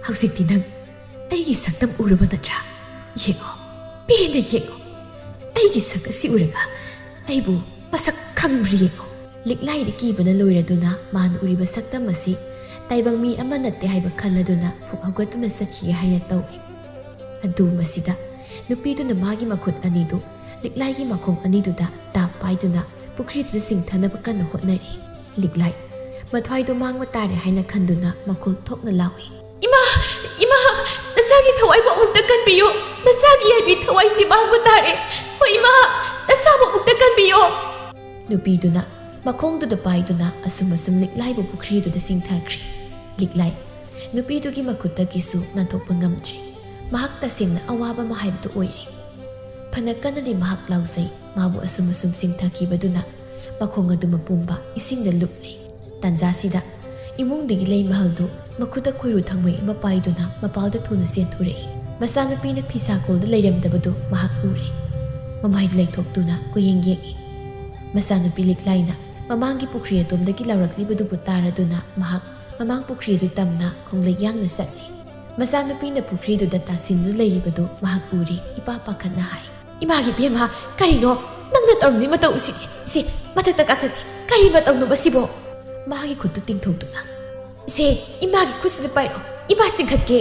ꯍꯧꯖꯤꯛꯇꯤ ꯅꯪ ꯑꯩꯒꯤ ꯁꯛꯇꯝ ꯎꯔꯕ ꯅꯠꯇ꯭ꯔꯥ? ꯌꯦꯡꯉꯣ, ꯄꯦꯟꯅ ꯌꯦꯡꯉꯣ꯫ ꯑꯩꯒꯤ ꯁꯛ ꯑꯁꯤ ꯎꯔꯒ ꯑꯩꯕꯨ ꯃꯁꯛ ꯈꯪꯕ꯭ꯔꯥ ꯌꯦꯡꯉꯣ꯫" ꯂꯤꯛꯂꯥꯏꯗꯤ ꯀꯤꯕꯅ ꯂꯣꯏꯔꯗꯨꯅ ꯃꯥꯅ ꯎꯔꯤꯕ ꯁꯛꯇꯝ ꯑꯁꯤ ꯇꯥꯏꯕꯪ ꯃꯤ ꯑꯃ ꯅꯠꯇꯦ ꯍꯥꯏꯕ ꯈꯜꯂꯗꯨꯅ ꯐꯨꯛ ꯍꯧꯒꯠꯇꯨꯅ ꯆꯠꯈꯤꯒꯦ ꯍꯥꯏꯅ ꯇꯧꯏ꯫ ꯑꯗꯨ ꯃꯁꯤꯗ ꯅꯨꯄꯤꯗꯨꯅ ꯃꯥꯒꯤ ꯃꯈꯨꯠ ꯑꯅꯤꯗꯨ ꯂꯤꯛꯂꯥꯏꯒꯤ ꯃꯈꯣꯡ ꯑꯅꯤꯗꯨꯗ ꯇꯥꯞ ꯄꯥꯏꯗꯨꯅ ꯄꯨꯈ꯭ꯔꯤꯗꯨꯗ ꯆꯤꯡꯊꯅꯕ ꯀꯟꯅ ꯍꯣꯠꯅꯔꯤ꯫ ꯂꯤꯛꯂꯥꯏ ꯃꯊ꯭ꯋꯥꯏꯗꯨ ꯃꯥꯡꯕ ꯇꯥꯔꯦ ꯍꯥꯏꯅ ꯈꯟꯗꯨꯅ ꯃꯈꯣꯜ ꯊꯣꯛꯅ ꯂꯥꯎꯏ, "ꯏꯃꯥ! ꯏꯃꯥ! ꯅꯁꯥꯒꯤ ꯊꯋꯥꯏꯕꯨ ꯑꯃꯨꯛꯇ ꯀꯟꯕꯤꯌꯨ! ꯅꯁꯥꯒꯤ ꯌꯥꯏꯕꯤ ꯊꯋꯥꯏꯁꯤ ꯃꯥꯡꯕ ꯇꯥꯔꯦ! ꯍꯣꯏ ꯏꯃꯥ! ꯅꯁꯥꯕꯨ ꯑꯃꯨꯛꯇ ꯀꯟꯕꯤꯌꯨ!" ꯅꯨꯄꯤꯗꯨꯅ ꯃꯈꯣꯡꯗꯨꯗ ꯄꯥꯏꯗꯨꯅ ꯑꯁꯨꯝ ꯑꯁꯨꯝ ꯂꯤꯛꯂꯥꯏꯕꯨ ꯄꯨꯈ꯭ꯔꯤꯗꯨꯗ ꯆꯤꯡꯊꯈ꯭ꯔꯦ꯫ ꯂꯤꯛꯂꯥꯏ ꯅꯨꯄꯤꯗꯨꯒꯤ ꯃꯈꯨꯠꯇꯒꯤꯁꯨ ꯅꯥꯟꯊꯣꯛꯄ ꯉꯝꯗ꯭ꯔꯦ꯫ ꯃꯍꯥꯛ ꯇꯁꯦꯡꯅ ꯑꯋꯥꯕ ꯑꯃ ꯍꯥꯏꯕꯗꯨ ꯑꯣꯏꯔꯦ꯫ ꯐꯅ ꯀꯟꯅꯗꯤ ꯃꯍꯥꯛ ꯂꯥꯎꯖꯩ꯫ ꯃꯥꯕꯨ ꯑꯁꯨꯝ ꯑꯁꯨꯝ ꯆꯤꯡꯊꯈꯤꯕꯗꯨꯅ ꯃꯈꯣꯡ ꯑꯗꯨ ꯃꯄꯨꯝꯕ ꯏꯁꯤꯡꯗ ꯂꯨꯞꯂꯦ꯫ ꯇꯥꯟꯖꯥꯁꯤꯗ ꯏꯃꯨꯡꯗꯒꯤ ꯂꯩ ꯃꯍꯜꯗꯨ ꯃꯈꯨꯠꯇ ꯈꯣꯏꯔꯨ ꯊꯥꯡꯃꯩ ꯑꯃ ꯄꯥꯏꯗꯨꯅ ꯃꯄꯥꯜꯗ ꯊꯨꯅ ꯆꯦꯟꯊꯣꯔꯛꯏ꯫ ꯃꯆꯥꯅꯨꯄꯤꯅ ꯐꯤꯁꯥꯀꯣꯜꯗ ꯂꯩꯔꯝꯗꯕꯗꯨ ꯃꯍꯥꯛ ꯎꯔꯦ꯫ ꯃꯃꯥꯏꯗꯨ ꯂꯩꯊꯣꯛꯇꯨꯅ ꯀꯣꯏꯌꯦꯡ ꯌꯦꯡꯏ꯫ ꯃꯆꯥꯅꯨꯄꯤ ꯂꯤꯛꯂꯥꯏꯅ ꯃꯃꯥꯡꯒꯤ ꯄꯨꯈ꯭ꯔꯤ ꯑꯗꯣꯝꯗꯒꯤ ꯂꯥꯎꯔꯛꯂꯤꯕꯗꯨꯕꯨ ꯇꯥꯔꯗꯨꯅ ꯃꯍꯥꯛ ꯃꯃꯥꯡ ꯄꯨꯈ꯭ꯔꯤ ꯑꯗꯨ ꯇꯝꯅ ꯈꯣꯡꯂꯩ ꯌꯥꯡꯅ ꯆꯠꯂꯤ꯫ ꯃꯆꯥꯅꯨꯄꯤꯅ ꯄꯨꯈ꯭ꯔꯤꯗꯨꯗ ꯇꯥꯁꯤꯟꯗꯨꯅ ꯂꯩꯔꯤꯕꯗꯨ ꯃꯍꯥꯛ ꯎꯔꯦ꯫ ꯏꯄꯥ ꯄꯥꯈꯠꯅ ꯍꯥꯏ, "ꯏꯃꯥꯒꯤ ꯏꯕꯦꯝꯃ, ꯀꯔꯤꯅꯣ ꯅꯪꯅ ꯇꯧꯔꯝꯂꯤ ꯃꯇꯧ ꯑꯁꯤꯗꯤ? ꯁꯤ ꯃꯊꯛꯇ ꯀꯥꯈꯠꯁꯤ꯫ ꯀꯔꯤ ꯃꯇꯧꯅꯣ ꯃꯁꯤꯕꯣ?" ꯃꯍꯥꯛꯀꯤ ꯈꯨꯠꯇꯨ ꯇꯤꯡꯊꯣꯛꯇꯨꯅ, "ꯁꯦ, ꯏꯃꯥꯒꯤ ꯈꯨꯠꯁꯤꯗ ꯄꯥꯏꯔꯣ, ꯏꯃꯥ ꯆꯤꯡꯈꯠꯀꯦ꯫"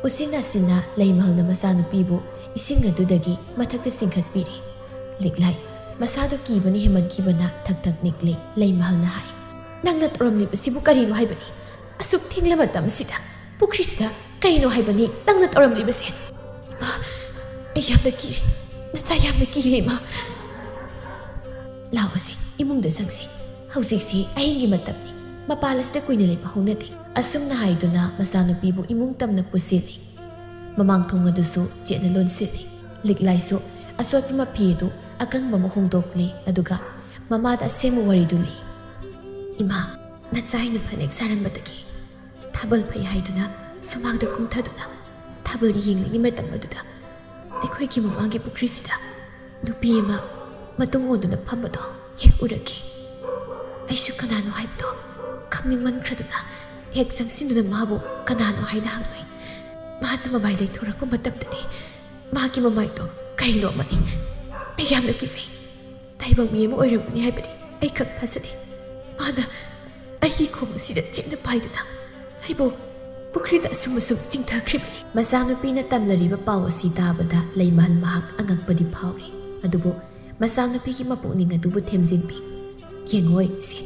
ꯎꯆꯤꯟ ꯅꯥꯆꯤꯟꯅ ꯂꯩꯃꯍꯜꯅ ꯃꯆꯥꯅꯨꯄꯤꯕꯨ ꯏꯁꯤꯡ ꯑꯗꯨꯗꯒꯤ ꯃꯊꯛꯇ ꯆꯤꯡꯈꯠꯄꯤꯔꯦ꯫ ꯂꯤꯛꯂꯥꯏ ꯃꯁꯥꯗꯨ ꯀꯤꯕꯅ ꯍꯦꯟꯃꯟꯈꯤꯕꯅ ꯊꯛ ꯊꯛ ꯅꯤꯛꯂꯦ꯫ ꯂꯩꯃꯍꯜꯅ ꯍꯥꯏ, "ꯅꯪꯅ ꯇꯧꯔꯝꯂꯤꯕꯁꯤꯕꯨ ꯀꯔꯤꯅꯣ ꯍꯥꯏꯕꯅꯤ? ꯑꯁꯨꯛ ꯊꯦꯡꯂꯕ ꯃꯇꯝꯁꯤꯗ ꯄꯨꯈ꯭ꯔꯤꯁꯤꯗ ꯀꯔꯤꯅꯣ ꯍꯥꯏꯕꯅꯤ ꯅꯪꯅ ꯇꯧꯔꯝꯂꯤꯕꯁꯦ?" "ꯏꯃꯥ, ꯑꯩ ꯌꯥꯝꯅ ꯀꯤꯔꯦ, ꯅꯆꯥ ꯌꯥꯝꯅ ꯀꯤꯔꯦ, ꯏꯃꯥ꯫" "ꯂꯥꯛꯑꯣꯁꯦ, ꯏꯃꯨꯡꯗ ꯆꯪꯁꯤ꯫ ꯍꯧꯖꯤꯛꯁꯤ ꯑꯍꯤꯡꯒꯤ ꯃꯇꯝꯅꯤ, ꯃꯄꯥꯜ ꯑꯁꯤꯗ ꯀꯨꯏꯅ ꯂꯩꯕ ꯍꯧꯅꯗꯦ꯫" ꯑꯁꯨꯝꯅ ꯍꯥꯏꯗꯨꯅ ꯃꯆꯥꯅꯨꯄꯤꯕꯨ ꯏꯃꯨꯡ ꯇꯝꯅ ꯄꯨꯁꯤꯜꯂꯤ꯫ ꯃꯃꯥꯡ ꯊꯣꯡ ꯑꯗꯨꯁꯨ ꯆꯦꯠꯅ ꯂꯣꯟꯁꯤꯜꯂꯤ꯫ ꯂꯤꯛꯂꯥꯏꯁꯨ ꯑꯆꯣꯠꯄ ꯃꯐꯤ ꯑꯗꯨ ꯑꯀꯪꯕ ꯑꯃ ꯍꯣꯡꯗꯣꯛꯂꯤ, ꯑꯗꯨꯒ ꯃꯃꯥꯗ ꯑꯁꯦꯡꯕ ꯋꯥꯔꯤꯗꯨ ꯂꯤ꯫ "ꯏꯃꯥ, ꯅꯆꯥꯏꯅ ꯐꯅꯦꯛ ꯁꯥꯔꯝꯕꯗꯒꯤ ꯊꯥꯕꯜ ꯐꯩ ꯍꯥꯏꯗꯨꯅ ꯁꯨꯃꯥꯡꯗ ꯀꯨꯝꯊꯗꯨꯅ ꯊꯥꯕꯜ ꯌꯦꯡꯂꯤꯉꯩ ꯃꯇꯝ ꯑꯗꯨꯗ ꯑꯩꯈꯣꯏꯒꯤ ꯃꯃꯥꯡꯒꯤ ꯄꯨꯈ꯭ꯔꯤꯁꯤꯗ ꯅꯨꯄꯤ ꯑꯃ ꯃꯇꯨꯡ ꯑꯣꯟꯗꯨꯅ ꯐꯝꯕꯗꯣ ꯍꯦꯛ ꯎꯔꯛꯈꯤ꯫ ꯑꯩꯁꯨ ꯀꯅꯥꯅꯣ ꯍꯥꯏꯕꯗꯣ ꯈꯪꯅꯤꯡꯃꯟꯈ꯭ꯔꯗꯨꯅ ꯍꯦꯛ ꯆꯪꯁꯤꯟꯗꯨꯅ ꯃꯥꯕꯨ ꯀꯅꯥꯅꯣ ꯍꯥꯏꯅ ꯍꯪꯂꯨꯏ꯫ ꯃꯥꯅ ꯃꯃꯥꯏ ꯂꯩꯊꯣꯔꯛꯄ ꯃꯇꯝꯗꯗꯤ ꯃꯥꯒꯤ ꯃꯃꯥꯏꯗꯣ ꯀꯔꯤꯅꯣ ꯑꯃꯅꯤ꯫ ꯑꯩ ꯌꯥꯝꯅ ꯀꯤꯖꯩ꯫ ꯇꯥꯏꯕꯪ ꯃꯤ ꯑꯃ ꯑꯣꯏꯔꯝꯒꯅꯤ ꯍꯥꯏꯕꯗꯤ ꯑꯩ ꯈꯪ ꯊꯥꯖꯗꯦ꯫ ꯃꯥꯅ ꯑꯩꯒꯤ ꯈꯣꯡ ꯑꯁꯤꯗ ꯆꯦꯠꯅ ꯄꯥꯏꯗꯨꯅ ꯑꯩꯕꯨ ꯄꯨꯈ꯭ꯔꯤꯗ ꯑꯁꯨꯝ ꯑꯁꯨꯝ ꯆꯤꯡꯊꯈ꯭ꯔꯤꯕꯅꯤ꯫" ꯃꯆꯥꯅꯨꯄꯤꯅ ꯇꯝꯂꯔꯤꯕ ꯄꯥꯎ ꯑꯁꯤ ꯇꯥꯕꯗ ꯂꯩꯃꯍꯜ ꯃꯍꯥꯛ ꯑꯉꯛꯄꯗꯤ ꯐꯥꯎꯔꯤ꯫ ꯑꯗꯨꯕꯨ ꯃꯆꯥꯅꯨꯄꯤꯒꯤ ꯃꯄꯨꯛꯅꯤꯡ ꯑꯗꯨꯕꯨ ꯊꯦꯝꯖꯤꯟꯕꯤ꯫ "ꯌꯦꯡꯉꯣꯏ ꯏꯆꯦ,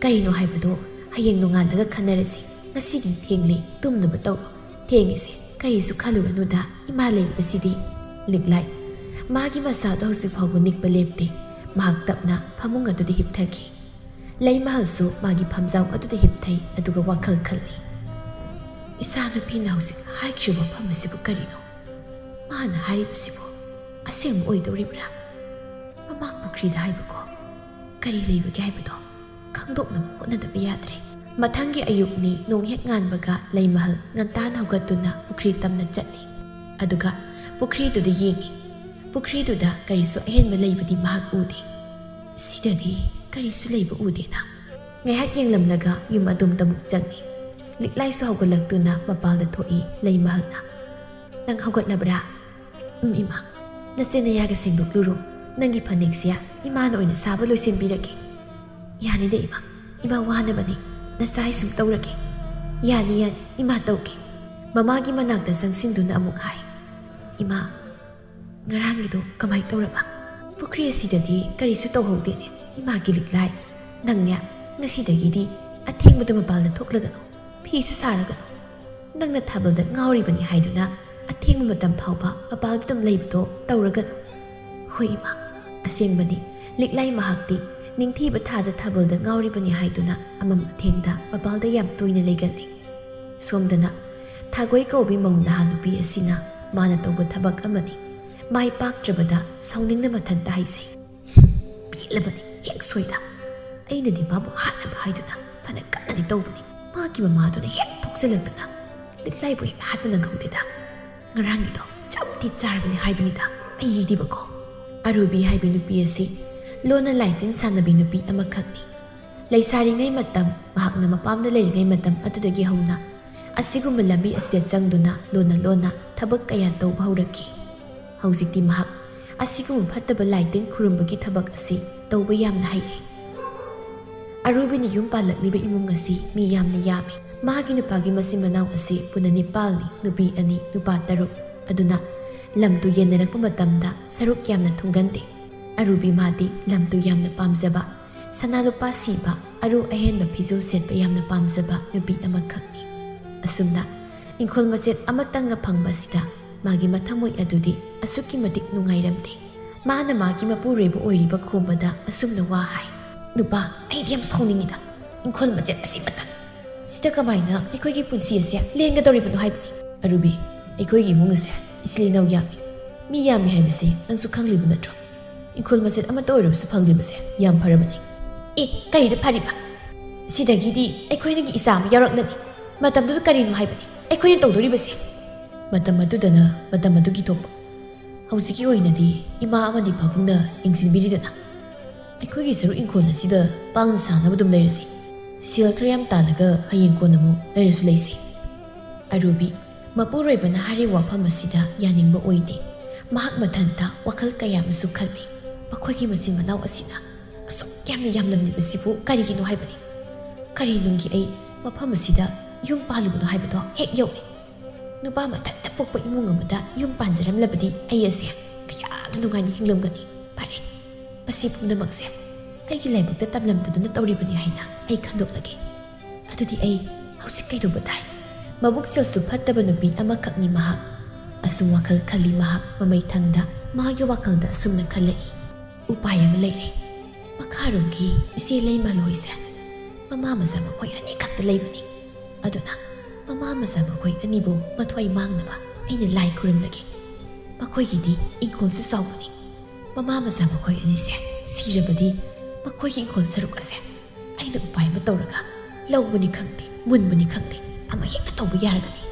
ꯀꯔꯤꯅꯣ ꯍꯥꯏꯕꯗꯣ ꯍꯌꯦꯡ ꯅꯣꯡꯉꯥꯜꯂꯒ ꯈꯟꯅꯔꯁꯤ꯫ ꯉꯁꯤꯗꯤ ꯊꯦꯡꯂꯦ, ꯇꯨꯝꯅꯕ ꯇꯧꯔꯣ꯫ ꯊꯦꯡꯉꯤꯁꯦ, ꯀꯔꯤꯁꯨ ꯈꯜꯂꯨꯔꯅꯨꯗ, ꯏꯃꯥ ꯂꯩꯔꯤꯕꯁꯤꯗꯤ꯫" ꯂꯤꯛꯂꯥꯏ ꯃꯥꯒꯤ ꯃꯁꯥꯗꯣ ꯍꯧꯖꯤꯛ ꯐꯥꯎꯕ ꯅꯤꯛꯄ ꯂꯦꯞꯇꯦ꯫ ꯃꯍꯥꯛ ꯇꯞꯅ ꯐꯃꯨꯡ ꯑꯗꯨꯗ ꯍꯤꯞꯊꯈꯤ꯫ ꯂꯩꯃꯍꯜꯁꯨ ꯃꯥꯒꯤ ꯐꯝꯖꯥꯎ ꯑꯗꯨꯗ ꯍꯤꯞꯊꯩ, ꯑꯗꯨꯒ ꯋꯥꯈꯜ ꯈꯜꯂꯤ꯫ "ꯏꯆꯥ ꯅꯨꯄꯤꯅ ꯍꯧꯖꯤꯛ ꯍꯥꯏꯈ꯭ꯔꯤꯕ ꯋꯥꯐꯝ ꯑꯁꯤꯕꯨ ꯀꯔꯤꯅꯣ? ꯃꯥꯅ ꯍꯥꯏꯔꯤꯕꯁꯤꯕꯨ ꯑꯁꯦꯡꯕ ꯑꯣꯏꯗꯧꯔꯤꯕ꯭ꯔꯥ? ꯃꯃꯥꯡ ꯄꯨꯈ꯭ꯔꯤꯗ ꯍꯥꯏꯕꯀꯣ, ꯀꯔꯤ ꯂꯩꯕꯒꯦ ꯍꯥꯏꯕꯗꯣ ꯈꯪꯗꯣꯛꯅꯕ ꯍꯣꯠꯅꯗꯕ ꯌꯥꯗ꯭ꯔꯦ"꯫ ꯃꯊꯪꯒꯤ ꯑꯌꯨꯛꯅꯤ, ꯅꯣꯡ ꯍꯦꯛ ꯉꯥꯟꯕꯒ ꯂꯩꯃꯍꯜ ꯉꯟꯇꯥꯅ ꯍꯧꯒꯠꯇꯨꯅ ꯄꯨꯈ꯭ꯔꯤ ꯇꯝꯅ ꯆꯠꯂꯤ꯫ ꯑꯗꯨꯒ ꯄꯨꯈ꯭ꯔꯤꯗꯨꯗ ꯌꯦꯡꯉꯤ꯫ ꯄꯨꯈ꯭ꯔꯤꯗꯨꯗ ꯀꯔꯤꯁꯨ ꯑꯍꯦꯟꯕ ꯂꯩꯕꯗꯤ ꯃꯍꯥꯛ ꯎꯗꯦ꯫ "ꯁꯤꯗꯗꯤ ꯀꯔꯤꯁꯨ ꯂꯩꯕ ꯎꯗꯦꯅ"꯫ ꯉꯥꯏꯍꯥꯛ ꯌꯦꯡꯂꯝꯂꯒ ꯌꯨꯝ ꯑꯗꯣꯝꯗ ꯑꯃꯨꯛ ꯆꯪꯉꯤ꯫ ꯂꯤꯛꯂꯥꯏꯁꯨ ꯍꯧꯒꯠꯂꯛꯇꯨꯅ ꯃꯄꯥꯜꯗ ꯊꯣꯛꯏ ꯂꯩꯃꯍꯜꯅ꯫ "ꯅꯪ ꯍꯧꯒꯠꯂꯕ꯭ꯔꯥ?" "ꯎꯝ, ꯏꯃꯥ꯫ ꯅꯆꯦ ꯅꯌꯥꯒ ꯁꯦꯡꯗꯣꯛꯂꯨꯔꯣ꯫ ꯅꯪꯒꯤ ꯐꯅꯦꯛꯁꯦ ꯏꯃꯥꯅ ꯑꯣꯏꯅ ꯁꯥꯕ ꯂꯣꯏꯁꯤꯟꯕꯤꯔꯒꯦ"꯫ "ꯌꯥꯅꯤꯗ ꯏꯃꯥ, ꯏꯃꯥ ꯋꯥꯅꯕꯅꯤ, ꯅꯆꯥ ꯑꯩ ꯁꯨꯝ ꯇꯧꯔꯒꯦ"꯫ "ꯌꯥꯅꯤ, ꯌꯥꯅꯤ, ꯏꯃꯥ ꯇꯧꯒꯦ"꯫ ꯃꯃꯥꯒꯤ ꯃꯅꯥꯛꯇ ꯆꯪꯁꯤꯟꯗꯨꯅ ꯑꯃꯨꯛ ꯍꯥꯏ, "ꯏꯃꯥ, ꯉꯔꯥꯡꯒꯤꯗꯣ ꯀꯃꯥꯏ ꯇꯧꯔꯕ? ꯄꯨꯈ꯭ꯔꯤ ꯑꯁꯤꯗꯗꯤ ꯀꯔꯤꯁꯨ ꯇꯧꯍꯧꯗꯦꯅꯦ, ꯏꯃꯥꯒꯤ ꯂꯤꯛꯂꯥꯏ꯫ ꯅꯪꯅꯦ, ꯉꯁꯤꯗꯒꯤꯗꯤ ꯑꯊꯦꯡꯕꯗ ꯃꯄꯥꯜꯗ ꯊꯣꯛꯂꯒꯅꯨ, ꯐꯤꯁꯨ ꯁꯥꯔꯒꯅꯨ꯫ ꯅꯪꯅ ꯊꯥꯕꯜꯗ ꯉꯥꯎꯔꯤꯕꯅꯤ ꯍꯥꯏꯗꯨꯅ ꯑꯊꯦꯡꯕ ꯃꯇꯝ ꯐꯥꯎꯕ ꯃꯄꯥꯜꯗ ꯑꯗꯨꯝ ꯂꯩꯕꯗꯣ ꯇꯧꯔꯒꯅꯨ"꯫ "ꯍꯣꯏ ꯏꯃꯥ, ꯑꯁꯦꯡꯕꯅꯤ, ꯂꯤꯛꯂꯥꯏ ꯃꯍꯥꯛꯇꯤ ꯅꯤꯡꯊꯤꯕ ꯊꯥꯖ ꯊꯥꯕꯜꯗ ꯉꯥꯎꯔꯤꯕꯅꯤ ꯍꯥꯏꯗꯨꯅ ꯑꯃꯝ ꯑꯊꯦꯡꯗ ꯃꯄꯥꯜꯗ ꯌꯥꯝ ꯇꯣꯏꯅ ꯂꯩꯒꯜꯂꯤ"꯫ ꯁꯣꯝꯗꯅ ꯊꯥꯒꯣꯏ ꯀꯧꯕꯤ ꯃꯧ ꯅꯍꯥ ꯅꯨꯄꯤ ꯑꯁꯤꯅ ꯃꯥꯅ ꯇꯧꯕ ꯊꯕꯛ ꯑꯃꯅꯤ꯫ ꯃꯥꯏ ꯄꯥꯛꯇ꯭ꯔꯕꯗ ꯁꯥꯎꯅꯤꯡꯅ ꯃꯊꯟꯇ ꯍꯥꯏꯖꯩ, "ꯄꯦꯜꯂꯕꯅꯤ, ꯍꯦꯛ ꯁꯣꯏꯗ꯫ ꯑꯩꯅꯗꯤ ꯃꯥꯕꯨ ꯍꯥꯠꯅꯕ ꯍꯥꯏꯗꯨꯅ ꯐꯅ ꯀꯟꯅꯗꯤ ꯇꯧꯕꯅꯤ꯫ ꯃꯥꯒꯤ ꯃꯃꯥꯗꯨꯅ ꯍꯦꯛ ꯊꯣꯛꯆꯜꯂꯛꯇꯅ ꯂꯤꯛꯂꯥꯏꯕꯨ ꯍꯦꯛ ꯍꯥꯠꯄ ꯅꯪꯍꯧꯗꯦꯗ꯫ ꯉꯔꯥꯡꯒꯤꯗꯣ ꯆꯞꯇꯤ ꯆꯥꯔꯕꯅꯤ ꯍꯥꯏꯕꯅꯤꯗ ꯑꯩꯗꯤꯕꯀꯣ"꯫ ꯑꯔꯨꯕꯤ ꯍꯥꯏꯕꯤ ꯅꯨꯄꯤ ꯑꯁꯤ ꯂꯣꯟꯅ ꯂꯥꯏꯇꯤꯟ ꯁꯥꯟꯅꯕꯤ ꯅꯨꯄꯤ ꯑꯃꯈꯛꯅꯤ꯫ ꯂꯩꯁꯥꯔꯤꯉꯩ ꯃꯇꯝ, ꯃꯍꯥꯛꯅ ꯃꯄꯥꯝꯗ ꯂꯩꯔꯤꯉꯩ ꯃꯇꯝ ꯑꯗꯨꯗꯒꯤ ꯍꯧꯅ ꯑꯁꯤꯒꯨꯝꯕ ꯂꯝꯕꯤ ꯑꯁꯤꯗ ꯆꯪꯗꯨꯅ ꯂꯣꯟꯅ ꯂꯣꯟꯅ ꯊꯕꯛ ꯀꯌꯥ ꯇꯧꯕ ꯍꯧꯔꯛꯈꯤ꯫ ꯍꯧꯖꯤꯛꯇꯤ ꯃꯍꯥꯛ ꯑꯁꯤꯒꯨꯝꯕ ꯐꯠꯇꯕ ꯂꯥꯏꯇꯤꯟ ꯈꯨꯔꯨꯝꯕꯒꯤ ꯊꯕꯛ ꯑꯁꯤ ꯇꯧꯕ ꯌꯥꯝꯅ ꯍꯩꯔꯦ꯫ ꯑꯔꯨꯕꯤꯅ ꯌꯨꯝ ꯄꯥꯜꯂꯛꯂꯤꯕ ꯏꯃꯨꯡ ꯑꯁꯤ ꯃꯤ ꯌꯥꯝꯅ ꯌꯥꯝꯃꯤ꯫ ꯃꯍꯥꯛꯀꯤ ꯅꯨꯄꯥꯒꯤ ꯃꯆꯤꯟ ꯃꯅꯥꯎ ꯑꯁꯤ ꯄꯨꯟꯅ ꯅꯤꯄꯥꯜꯅꯤ, ꯅꯨꯄꯤ ꯑꯅꯤ, ꯅꯨꯄꯥ ꯇꯔꯨꯛ꯫ ꯑꯗꯨꯅ ꯂꯝ ꯇꯨ ꯌꯦꯟꯅꯔꯛꯄ ꯃꯇꯝꯗ ꯁꯔꯨꯛ ꯌꯥꯝꯅ ꯊꯨꯡꯒꯟꯗꯦ꯫ ꯑꯔꯨꯕꯤ ꯃꯥꯗꯤ ꯂꯝ ꯇꯨ ꯌꯥꯝꯅ ꯄꯥꯝꯖꯕ, ꯁꯅꯥ ꯂꯨꯄꯥ ꯁꯤꯕ, ꯑꯔꯨ ꯑꯍꯦꯟꯕ ꯐꯤꯖꯣꯜ ꯁꯦꯠꯄ ꯌꯥꯝꯅ ꯄꯥꯝꯖꯕ ꯅꯨꯄꯤ ꯑꯃꯈꯛꯅꯤ꯫ ꯑꯁꯨꯝꯅ ꯏꯪꯈꯣꯜ ꯃꯆꯦꯠ ꯑꯃꯇꯪꯒ ꯐꯪꯕ ꯑꯁꯤꯗ ꯃꯥꯒꯤ ꯃꯊꯃꯣꯏ ꯑꯗꯨꯗꯤ ꯑꯁꯨꯛꯀꯤ ꯃꯇꯤꯛ ꯅꯨꯡꯉꯥꯏꯔꯝꯗꯦ꯫ ꯃꯥꯅ ꯃꯥꯒꯤ ꯃꯄꯨꯔꯣꯏꯕ ꯑꯣꯏꯔꯤꯕ ꯈꯣꯝꯕꯗ ꯑꯁꯨꯝꯅ ꯋꯥ ꯍꯥꯏ, "ꯅꯨꯄꯥ, ꯑꯩꯗꯤ ꯌꯥꯝ ꯁꯥꯎꯅꯤꯡꯉꯤꯗ꯫ ꯏꯪꯈꯣꯜ ꯃꯆꯦꯠ ꯑꯁꯤꯃꯇ, ꯁꯤꯗ ꯀꯃꯥꯏꯅ ꯑꯩꯈꯣꯏꯒꯤ ꯄꯨꯟꯁꯤ ꯑꯁꯦ ꯂꯦꯟꯒꯗꯧꯔꯤꯕꯅꯣ ꯍꯥꯏꯕꯅꯤ?" "ꯑꯔꯨꯕꯤ, ꯑꯩꯈꯣꯏꯒꯤ ꯏꯃꯨꯡ ꯑꯁꯦ ꯏꯆꯤꯜ ꯏꯅꯥꯎ ꯌꯥꯝꯃꯤ, ꯃꯤ ꯌꯥꯝꯃꯤ ꯍꯥꯏꯕꯁꯤ ꯅꯪꯁꯨ ꯈꯪꯂꯤꯕ ꯅꯠꯇ꯭ꯔꯣ? ꯏꯪꯈꯣꯜ ꯃꯆꯦꯠ ꯑꯃꯠꯇ ꯑꯣꯏꯔꯕꯁꯨ ꯐꯪꯂꯤꯕꯁꯦ ꯌꯥꯝ ꯐꯔꯕꯅꯤ꯫" "ꯑꯦ, ꯀꯔꯤꯗ ꯐꯔꯤꯕ? ꯁꯤꯗꯒꯤꯗꯤ ꯑꯩꯈꯣꯏꯅꯒꯤ ꯏꯆꯥ ꯑꯃ ꯌꯥꯎꯔꯛꯂꯅꯤ꯫ ꯃꯇꯝꯗꯨꯗ ꯀꯔꯤꯅꯣ ꯍꯥꯏꯕꯅꯤ ꯑꯩꯈꯣꯏꯅ ꯇꯧꯗꯣꯔꯤꯕꯁꯦ?" "ꯃꯇꯝ ꯑꯗꯨꯗꯅ ꯃꯇꯝ ꯑꯗꯨꯒꯤ ꯊꯣꯛꯄ꯫ ꯍꯧꯖꯤꯛꯀꯤ ꯑꯣꯏꯅꯗꯤ ꯏꯃꯥ ꯑꯃꯗꯤ ꯄꯥꯕꯨꯡꯅ ꯌꯦꯡꯁꯤꯟꯕꯤꯔꯤꯗꯅ꯫ ꯑꯩꯈꯣꯏꯒꯤ ꯁꯔꯨꯛ ꯏꯪꯈꯣꯜ ꯑꯁꯤꯗ ꯄꯥꯡꯅ ꯁꯥꯅꯕ ꯑꯗꯨꯝ ꯂꯩꯔꯁꯤ꯫ ꯁꯦꯜ ꯈꯔ ꯌꯥꯝ ꯇꯥꯜꯂꯒ ꯍꯌꯦꯡ ꯀꯣꯟꯅ ꯑꯃꯨꯛ ꯂꯩꯔꯁꯨ ꯂꯩꯁꯤ꯫" ꯑꯔꯨꯕꯤ, ꯃꯄꯨꯔꯣꯏꯕꯅ ꯍꯥꯏꯔꯤꯕ ꯋꯥꯐꯝ ꯑꯁꯤꯗ ꯌꯥꯅꯤꯡꯕ ꯑꯣꯏꯗꯦ꯫ ꯃꯍꯥꯛ ꯃꯊꯟꯇ ꯋꯥꯈꯜ ꯀꯌꯥ ꯑꯃꯁꯨ ꯈꯜꯂꯤ꯫ "ꯃꯈꯣꯏꯒꯤ ꯃꯆꯤꯟ ꯃꯅꯥꯎ ꯑꯁꯤꯅ ꯑꯁꯨꯛ ꯌꯥꯝꯅ ꯌꯥꯝꯂꯝꯂꯤꯕꯁꯤꯕꯨ ꯀꯔꯤꯒꯤꯅꯣ ꯍꯥꯏꯕꯅꯤ? ꯀꯔꯤꯅꯨꯡꯒꯤ ꯑꯩ ꯃꯐꯝ ꯑꯁꯤꯗ ꯌꯨꯝ ꯄꯥꯜꯂꯨꯕꯅꯣ ꯍꯥꯏꯕꯗꯣ ꯍꯦꯛ ꯌꯧꯏ꯫ ꯅꯨꯄꯥ ꯃꯊꯟꯇ ꯄꯣꯛꯄ ꯏꯃꯨꯡ ꯑꯃꯗ ꯌꯨꯝ ꯄꯥꯟꯖꯔꯝꯂꯕꯗꯤ ꯑꯩ ꯑꯁꯦ ꯀꯌꯥꯗ ꯅꯨꯡꯉꯥꯏꯅ ꯍꯤꯡꯂꯝꯒꯅꯤ꯫ ꯐꯔꯦ, ꯃꯁꯤ ꯄꯨꯝꯅꯃꯛꯁꯦ ꯑꯩꯒꯤ ꯂꯥꯏꯕꯛꯇ ꯇꯝꯂꯝꯗꯗꯨꯅ ꯇꯧꯔꯤꯕꯅꯤ ꯍꯥꯏꯅ ꯑꯩ ꯈꯟꯗꯣꯛꯂꯒꯦ꯫ ꯑꯗꯨꯗꯤ ꯑꯩ ꯍꯧꯖꯤꯛ ꯀꯩꯗꯧꯕ ꯇꯥꯏ?" ꯃꯕꯨꯛꯆꯦꯜꯁꯨ ꯐꯠꯇꯕ ꯅꯨꯄꯤ ꯑꯃꯈꯛꯅꯤ ꯃꯍꯥꯛ꯫ ꯑꯁꯨꯝ ꯋꯥꯈꯜ ꯈꯜꯂꯤ ꯃꯍꯥꯛ ꯃꯃꯩꯊꯪꯗ꯫ ꯃꯥꯒꯤ ꯋꯥꯈꯜꯗ ꯑꯁꯨꯝꯅ ꯈꯜꯂꯛꯏ, "ꯎꯄꯥꯏ ꯑꯃ ꯂꯩꯔꯦ꯫ ꯃꯈꯥꯔꯣꯝꯒꯤ ꯏꯆꯦ ꯂꯩꯃꯍꯜ ꯍꯣꯏꯁꯦ ꯃꯃꯥ ꯃꯆꯥ ꯃꯈꯣꯏ ꯑꯅꯤꯈꯛꯇ ꯂꯩꯕꯅꯤ꯫ ꯑꯗꯨꯅ ꯃꯃꯥ ꯃꯆꯥ ꯃꯈꯣꯏ ꯑꯅꯤꯕꯨ ꯃꯊ꯭ꯋꯥꯏ ꯃꯥꯡꯅꯕ ꯑꯩꯅ ꯂꯥꯏ ꯈꯨꯔꯨꯝꯂꯒꯦ꯫ ꯃꯈꯣꯏꯒꯤꯗꯤ ꯏꯪꯈꯣꯜꯁꯨ ꯆꯥꯎꯕꯅꯤ꯫ ꯃꯃꯥ ꯃꯆꯥ ꯃꯈꯣꯏ ꯑꯅꯤꯁꯦ ꯁꯤꯔꯕꯗꯤ ꯃꯈꯣꯏꯒꯤ ꯏꯪꯈꯣꯜ ꯁꯔꯨꯛ ꯑꯁꯦ ꯑꯩꯅ ꯎꯄꯥꯏ ꯑꯃ ꯇꯧꯔꯒ ꯂꯧꯕꯅꯤ ꯈꯪꯗꯦ, ꯃꯨꯟꯕꯅꯤ ꯈꯪꯗꯦ, ꯑꯃ ꯍꯦꯛꯇ ꯇꯧꯕ ꯌꯥꯔꯒꯅꯤ꯫"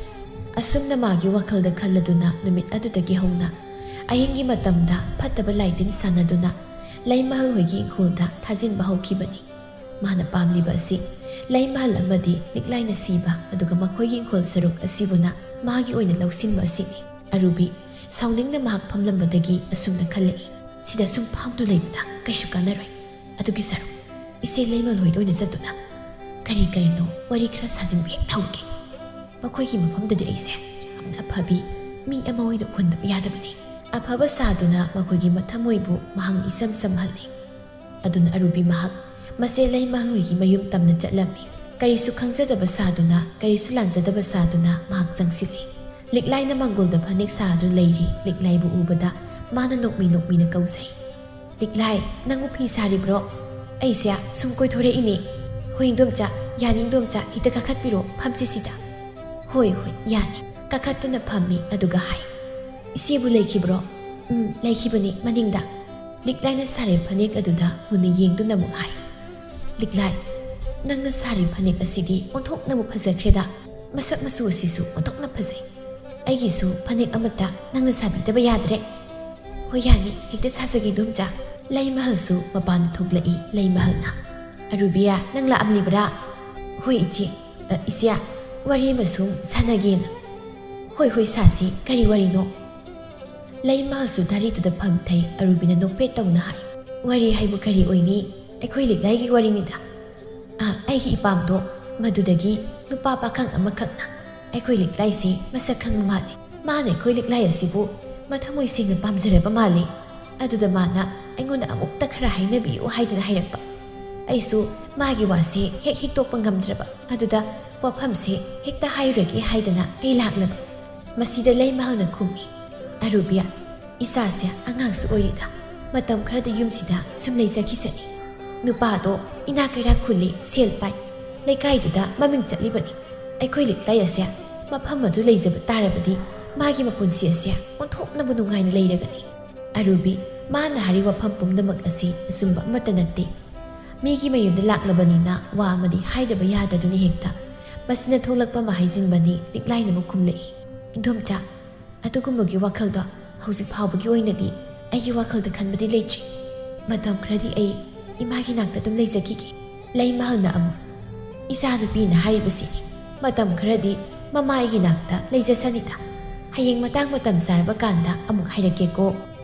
ꯑꯁꯨꯝꯅ ꯃꯥꯒꯤ ꯋꯥꯈꯜꯗ ꯈꯜꯂꯗꯨꯅ ꯅꯨꯃꯤꯠ ꯑꯗꯨꯗꯒꯤ ꯍꯧꯅ ꯑꯍꯤꯡꯒꯤ ꯃꯇꯝꯗ ꯐꯠꯇꯕ ꯂꯥꯏꯇꯤꯟ ꯁꯥꯟꯅꯗꯨꯅ ꯂꯩꯃꯍꯜ ꯍꯣꯏꯒꯤ ꯏꯪꯈꯣꯜꯗ ꯊꯥꯖꯤꯟꯕ ꯍꯧꯈꯤꯕꯅꯤ꯫ ꯃꯥꯅ ꯄꯥꯝꯂꯤꯕ ꯑꯁꯤ ꯂꯩꯃꯍꯜ ꯑꯃꯗꯤ ꯂꯤꯛꯂꯥꯏꯅ ꯁꯤꯕ, ꯑꯗꯨꯒ ꯃꯈꯣꯏꯒꯤ ꯏꯪꯈꯣꯜ ꯁꯔꯨꯛ ꯑꯁꯤꯕꯨꯅ ꯃꯥꯒꯤ ꯑꯣꯏꯅ ꯂꯧꯁꯤꯟꯕ ꯑꯁꯤꯅꯤ꯫ ꯑꯔꯨꯕꯤ ꯁꯥꯎꯅꯤꯡꯅ ꯃꯍꯥꯛ ꯐꯝꯂꯝꯕꯗꯒꯤ ꯑꯁꯨꯝꯅ ꯈꯜꯂꯛꯏ, "ꯁꯤꯗ ꯁꯨꯝ ꯐꯝꯗꯨ ꯂꯩꯕꯅ ꯀꯩꯁꯨ ꯀꯥꯟꯅꯔꯣꯏ꯫ ꯑꯗꯨꯒꯤ ꯁꯔꯨꯛ ꯏꯆꯦ ꯂꯩꯃꯍꯜ ꯍꯣꯏꯗ ꯑꯣꯏꯅ ꯆꯠꯇꯨꯅ ꯀꯔꯤ ꯀꯔꯤꯅꯣ ꯋꯥꯔꯤ ꯈꯔ ꯁꯥꯖꯤꯟꯕ ꯍꯦꯛ ꯊꯧꯒꯦ꯫ ꯃꯈꯣꯏꯒꯤ ꯃꯐꯝꯗꯗꯤ ꯑꯩꯁꯦ ꯌꯥꯝꯅ ꯑꯐꯕꯤ, ꯃꯤ ꯑꯃ ꯑꯣꯏꯅ ꯎꯍꯟꯗꯕ ꯌꯥꯗꯕꯅꯤ꯫" ꯑꯐꯕ ꯁꯥꯗꯨꯅ ꯃꯈꯣꯏꯒꯤ ꯃꯊꯃꯣꯏꯕꯨ ꯃꯍꯥꯛꯅ ꯏꯆꯝ ꯆꯝꯍꯜꯂꯤ꯫ ꯑꯗꯨꯅ ꯑꯔꯨꯕꯤ ꯃꯍꯥꯛ ꯃꯆꯦ ꯂꯩꯃꯍꯜ ꯍꯣꯏꯒꯤ ꯃꯌꯨꯝ ꯇꯝꯅ ꯆꯠꯂꯝꯃꯤ꯫ ꯀꯔꯤꯁꯨ ꯈꯪꯖꯗꯕ ꯁꯥꯗꯨꯅ, ꯀꯔꯤꯁꯨ ꯂꯥꯟꯖꯗꯕ ꯁꯥꯗꯨꯅ ꯃꯍꯥꯛ ꯆꯪꯁꯤꯜꯂꯤ꯫ ꯂꯤꯛꯂꯥꯏꯅ ꯃꯥꯡꯒꯣꯜꯗ ꯐꯅꯦꯛ ꯁꯥꯗꯨꯅ ꯂꯩꯔꯤ꯫ ꯂꯤꯛꯂꯥꯏꯕꯨ ꯎꯕꯗ ꯃꯥꯅ ꯅꯣꯛꯃꯤ ꯅꯣꯛꯃꯤꯅ ꯀꯧꯖꯩ, "ꯂꯤꯛꯂꯥꯏ, ꯅꯪꯕꯨ ꯐꯤ ꯁꯥꯔꯤꯕ꯭ꯔꯣ? "ꯑꯩꯁꯦ ꯁꯨꯝ ꯀꯣꯏꯊꯣꯔꯛꯏꯅꯦ꯫ ꯍꯣꯏ, ꯏꯟꯗꯣꯝꯆꯥ, ꯌꯥꯅꯤ, ꯏꯟꯗꯣꯝꯆꯥ, ꯍꯦꯛꯇ ꯀꯥꯈꯠꯄꯤꯔꯣ, ꯐꯝꯁꯤ ꯁꯤꯗ꯫" "ꯍꯣꯏ, ꯍꯣꯏ, ꯌꯥꯅꯤ꯫" ꯀꯥꯈꯠꯇꯨꯅ ꯐꯝꯃꯤ, ꯑꯗꯨꯒ ꯍꯥꯏ, "ꯏꯆꯦꯕꯨ ꯂꯩꯈꯤꯕ꯭ꯔꯣ?" "ꯎꯝ, ꯂꯩꯈꯤꯕꯅꯤ, ꯃꯅꯤꯡꯗ꯫" ꯂꯤꯛꯂꯥꯏꯅ ꯁꯥꯔꯤ ꯐꯅꯦꯛ ꯑꯗꯨꯗ ꯃꯨꯟꯅ ꯌꯦꯡꯗꯨꯅ ꯑꯃꯨꯛ ꯍꯥꯏ, "ꯂꯤꯛꯂꯥꯏ, ꯅꯪꯅ ꯁꯥꯔꯤ ꯐꯅꯦꯛ ꯑꯁꯤꯗꯤ ꯑꯣꯟꯊꯣꯛꯅꯕꯨ ꯐꯖꯈ꯭ꯔꯦꯗ꯫ ꯃꯁꯛ ꯃꯆꯨ ꯑꯁꯤꯁꯨ ꯑꯣꯟꯊꯣꯛꯅ ꯐꯖꯩ꯫ ꯑꯩꯒꯤꯁꯨ ꯐꯅꯦꯛ ꯑꯃꯠꯇ ꯅꯪꯅ ꯁꯥꯕꯤꯗꯕ ꯌꯥꯗ꯭ꯔꯦ꯫" "ꯍꯣꯏ, ꯌꯥꯅꯤ, ꯍꯦꯛꯇ ꯁꯥꯖꯒꯦ, ꯏꯟꯗꯣꯝꯆꯥ꯫" ꯂꯩꯃꯍꯜꯁꯨ ꯃꯄꯥꯟꯗ ꯊꯣꯛꯂꯛꯏ꯫ ꯂꯩꯃꯍꯜꯅ, "ꯑꯔꯨꯕꯤꯌꯥ, ꯅꯪ ꯂꯥꯛꯂꯝꯂꯤꯕ꯭ꯔꯥ?" "ꯍꯣꯏ, ꯏꯆꯦ꯫ ꯑ, ꯏꯆꯦ, ꯋꯥꯔꯤ ꯑꯃꯁꯨꯝ ꯁꯥꯟꯅꯒꯦꯅ꯫" "ꯍꯣꯏ, ꯍꯣꯏ, ꯁꯥꯁꯤ꯫ ꯀꯔꯤ ꯋꯥꯔꯤꯅꯣ?" ꯂꯩꯃꯍꯜꯁꯨ ꯗꯥꯔꯤꯗꯨꯗ ꯐꯝꯊꯩ꯫ ꯑꯔꯨꯕꯤꯅ ꯅꯣꯛꯐꯦꯠ ꯇꯧꯅ ꯍꯥꯏ, "ꯋꯥꯔꯤ ꯍꯥꯏꯕꯨ ꯀꯔꯤ ꯑꯣꯏꯅꯤ? ꯑꯩꯈꯣꯏ ꯂꯤꯛꯂꯥꯏꯒꯤ ꯋꯥꯔꯤꯅꯤꯗ꯫ ꯑ, ꯑꯩꯒꯤ ꯏꯄꯥꯝꯗꯣ ꯃꯗꯨꯗꯒꯤ ꯅꯨꯄꯥ ꯄꯥꯈꯪ ꯑꯃꯈꯛꯅ ꯑꯩꯈꯣꯏ ꯂꯤꯛꯂꯥꯏꯁꯦ ꯃꯁꯛ ꯈꯪꯕ ꯃꯥꯜꯂꯦ꯫ ꯃꯥꯅ ꯑꯩꯈꯣꯏ ꯂꯤꯛꯂꯥꯏ ꯑꯁꯤꯕꯨ ꯃꯊꯃꯣꯏ ꯁꯦꯡꯅ ꯄꯥꯝꯖꯔꯕ ꯃꯥꯜꯂꯦ꯫ ꯑꯗꯨꯗ ꯃꯥꯅ ꯑꯩꯉꯣꯟꯗ ꯑꯃꯨꯛꯇ ꯈꯔ ꯍꯥꯏꯅꯕꯤꯌꯨ ꯍꯥꯏꯗꯅ ꯍꯥꯏꯔꯛꯄ꯫ ꯑꯩꯁꯨ ꯃꯥꯒꯤ ꯋꯥꯁꯦ ꯍꯦꯛ ꯍꯤꯛꯇꯣꯛꯄ ꯉꯝꯗ꯭ꯔꯕ꯫ ꯑꯗꯨꯗ ꯋꯥꯐꯝꯁꯦ ꯍꯦꯛꯇ ꯍꯥꯏꯔꯨꯔꯒꯦ ꯍꯥꯏꯗꯅ ꯑꯩ ꯂꯥꯛꯂꯕ꯫" ꯃꯁꯤꯗ ꯂꯩꯃꯍꯜꯅ ꯈꯨꯝꯃꯤ, "ꯑꯔꯨꯕꯤꯌꯥ, ꯏꯆꯥꯁꯦ ꯑꯉꯥꯡꯁꯨ ꯑꯣꯏꯔꯤꯗ, ꯃꯇꯝ ꯈꯔꯗꯤ ꯌꯨꯝꯁꯤꯗ ꯁꯨꯝ ꯂꯩꯖꯈꯤꯁꯅꯤ꯫ ꯅꯨꯄꯥꯗꯣ ꯏꯅꯥꯛ ꯀꯩꯔꯥꯛ ꯈꯨꯜꯂꯤ, ꯁꯦꯜ ꯄꯥꯏ, ꯂꯩꯀꯥꯏꯗꯨꯗ ꯃꯃꯤꯡ ꯆꯠꯂꯤꯕꯅꯤ꯫ ꯑꯩꯈꯣꯏ ꯂꯤꯛꯂꯥꯏ ꯑꯁꯦ ꯃꯐꯝ ꯑꯗꯨ ꯂꯩꯖꯕ ꯇꯥꯔꯕꯗꯤ ꯃꯥꯒꯤ ꯃꯄꯨꯟꯁꯤ ꯑꯁꯦ ꯑꯣꯟꯊꯣꯛꯅꯕ ꯅꯨꯡꯉꯥꯏꯅ ꯂꯩꯔꯒꯅꯤ꯫" "ꯑꯔꯨꯕꯤ, ꯃꯥꯅ ꯍꯥꯏꯔꯤꯕ ꯋꯥꯐꯝ ꯄꯨꯝꯅꯃꯛ ꯑꯁꯤ ꯑꯆꯨꯝꯕ ꯑꯃꯠꯇ ꯅꯠꯇꯦ꯫ ꯃꯤꯒꯤ ꯃꯌꯨꯝꯗ ꯂꯥꯛꯂꯕꯅꯤꯅ ꯋꯥ ꯑꯃꯗꯤ ꯍꯥꯏꯗꯕ ꯌꯥꯗꯗꯨꯅꯤ ꯍꯦꯛꯇ꯫ ꯃꯁꯤꯅ ꯊꯣꯛꯂꯛꯄ ꯑꯃ ꯍꯥꯏꯖꯤꯟꯕꯅꯤ꯫" ꯂꯤꯛꯂꯥꯏꯅ ꯑꯃꯨꯛ ꯈꯨꯝꯂꯛꯏ, "ꯏꯟꯗꯣꯝꯆꯥ, ꯑꯗꯨꯒꯨꯝꯕꯒꯤ ꯋꯥꯈꯜꯗꯣ ꯍꯧꯖꯤꯛ ꯐꯥꯎꯕꯒꯤ ꯑꯣꯏꯅꯗꯤ ꯑꯩꯒꯤ ꯋꯥꯈꯜꯗ ꯈꯟꯕꯗꯤ ꯂꯩꯇ꯭ꯔꯤ꯫ ꯃꯇꯝ ꯈꯔꯗꯤ ꯑꯩ ꯏꯃꯥꯒꯤ ꯅꯥꯛꯇ ꯑꯗꯨꯝ ꯂꯩꯖꯈꯤꯒꯦ꯫" ꯂꯩꯃꯍꯜꯅ ꯑꯃꯨꯛ, "ꯏꯆꯥꯅꯨꯄꯤꯅ ꯍꯥꯏꯔꯤꯕꯁꯤꯅꯤ, ꯃꯇꯝ ꯈꯔꯗꯤ ꯃꯃꯥ ꯑꯩꯒꯤ ꯅꯥꯛꯇ ꯂꯩꯖꯁꯅꯤꯗ꯫ ꯍꯌꯦꯡ ꯃꯇꯥꯡ ꯃꯇꯝ ꯆꯥꯔꯕ ꯀꯥꯟꯗ ꯑꯃꯨꯛ ꯍꯥꯏꯔꯛꯀꯦꯀꯣ꯫"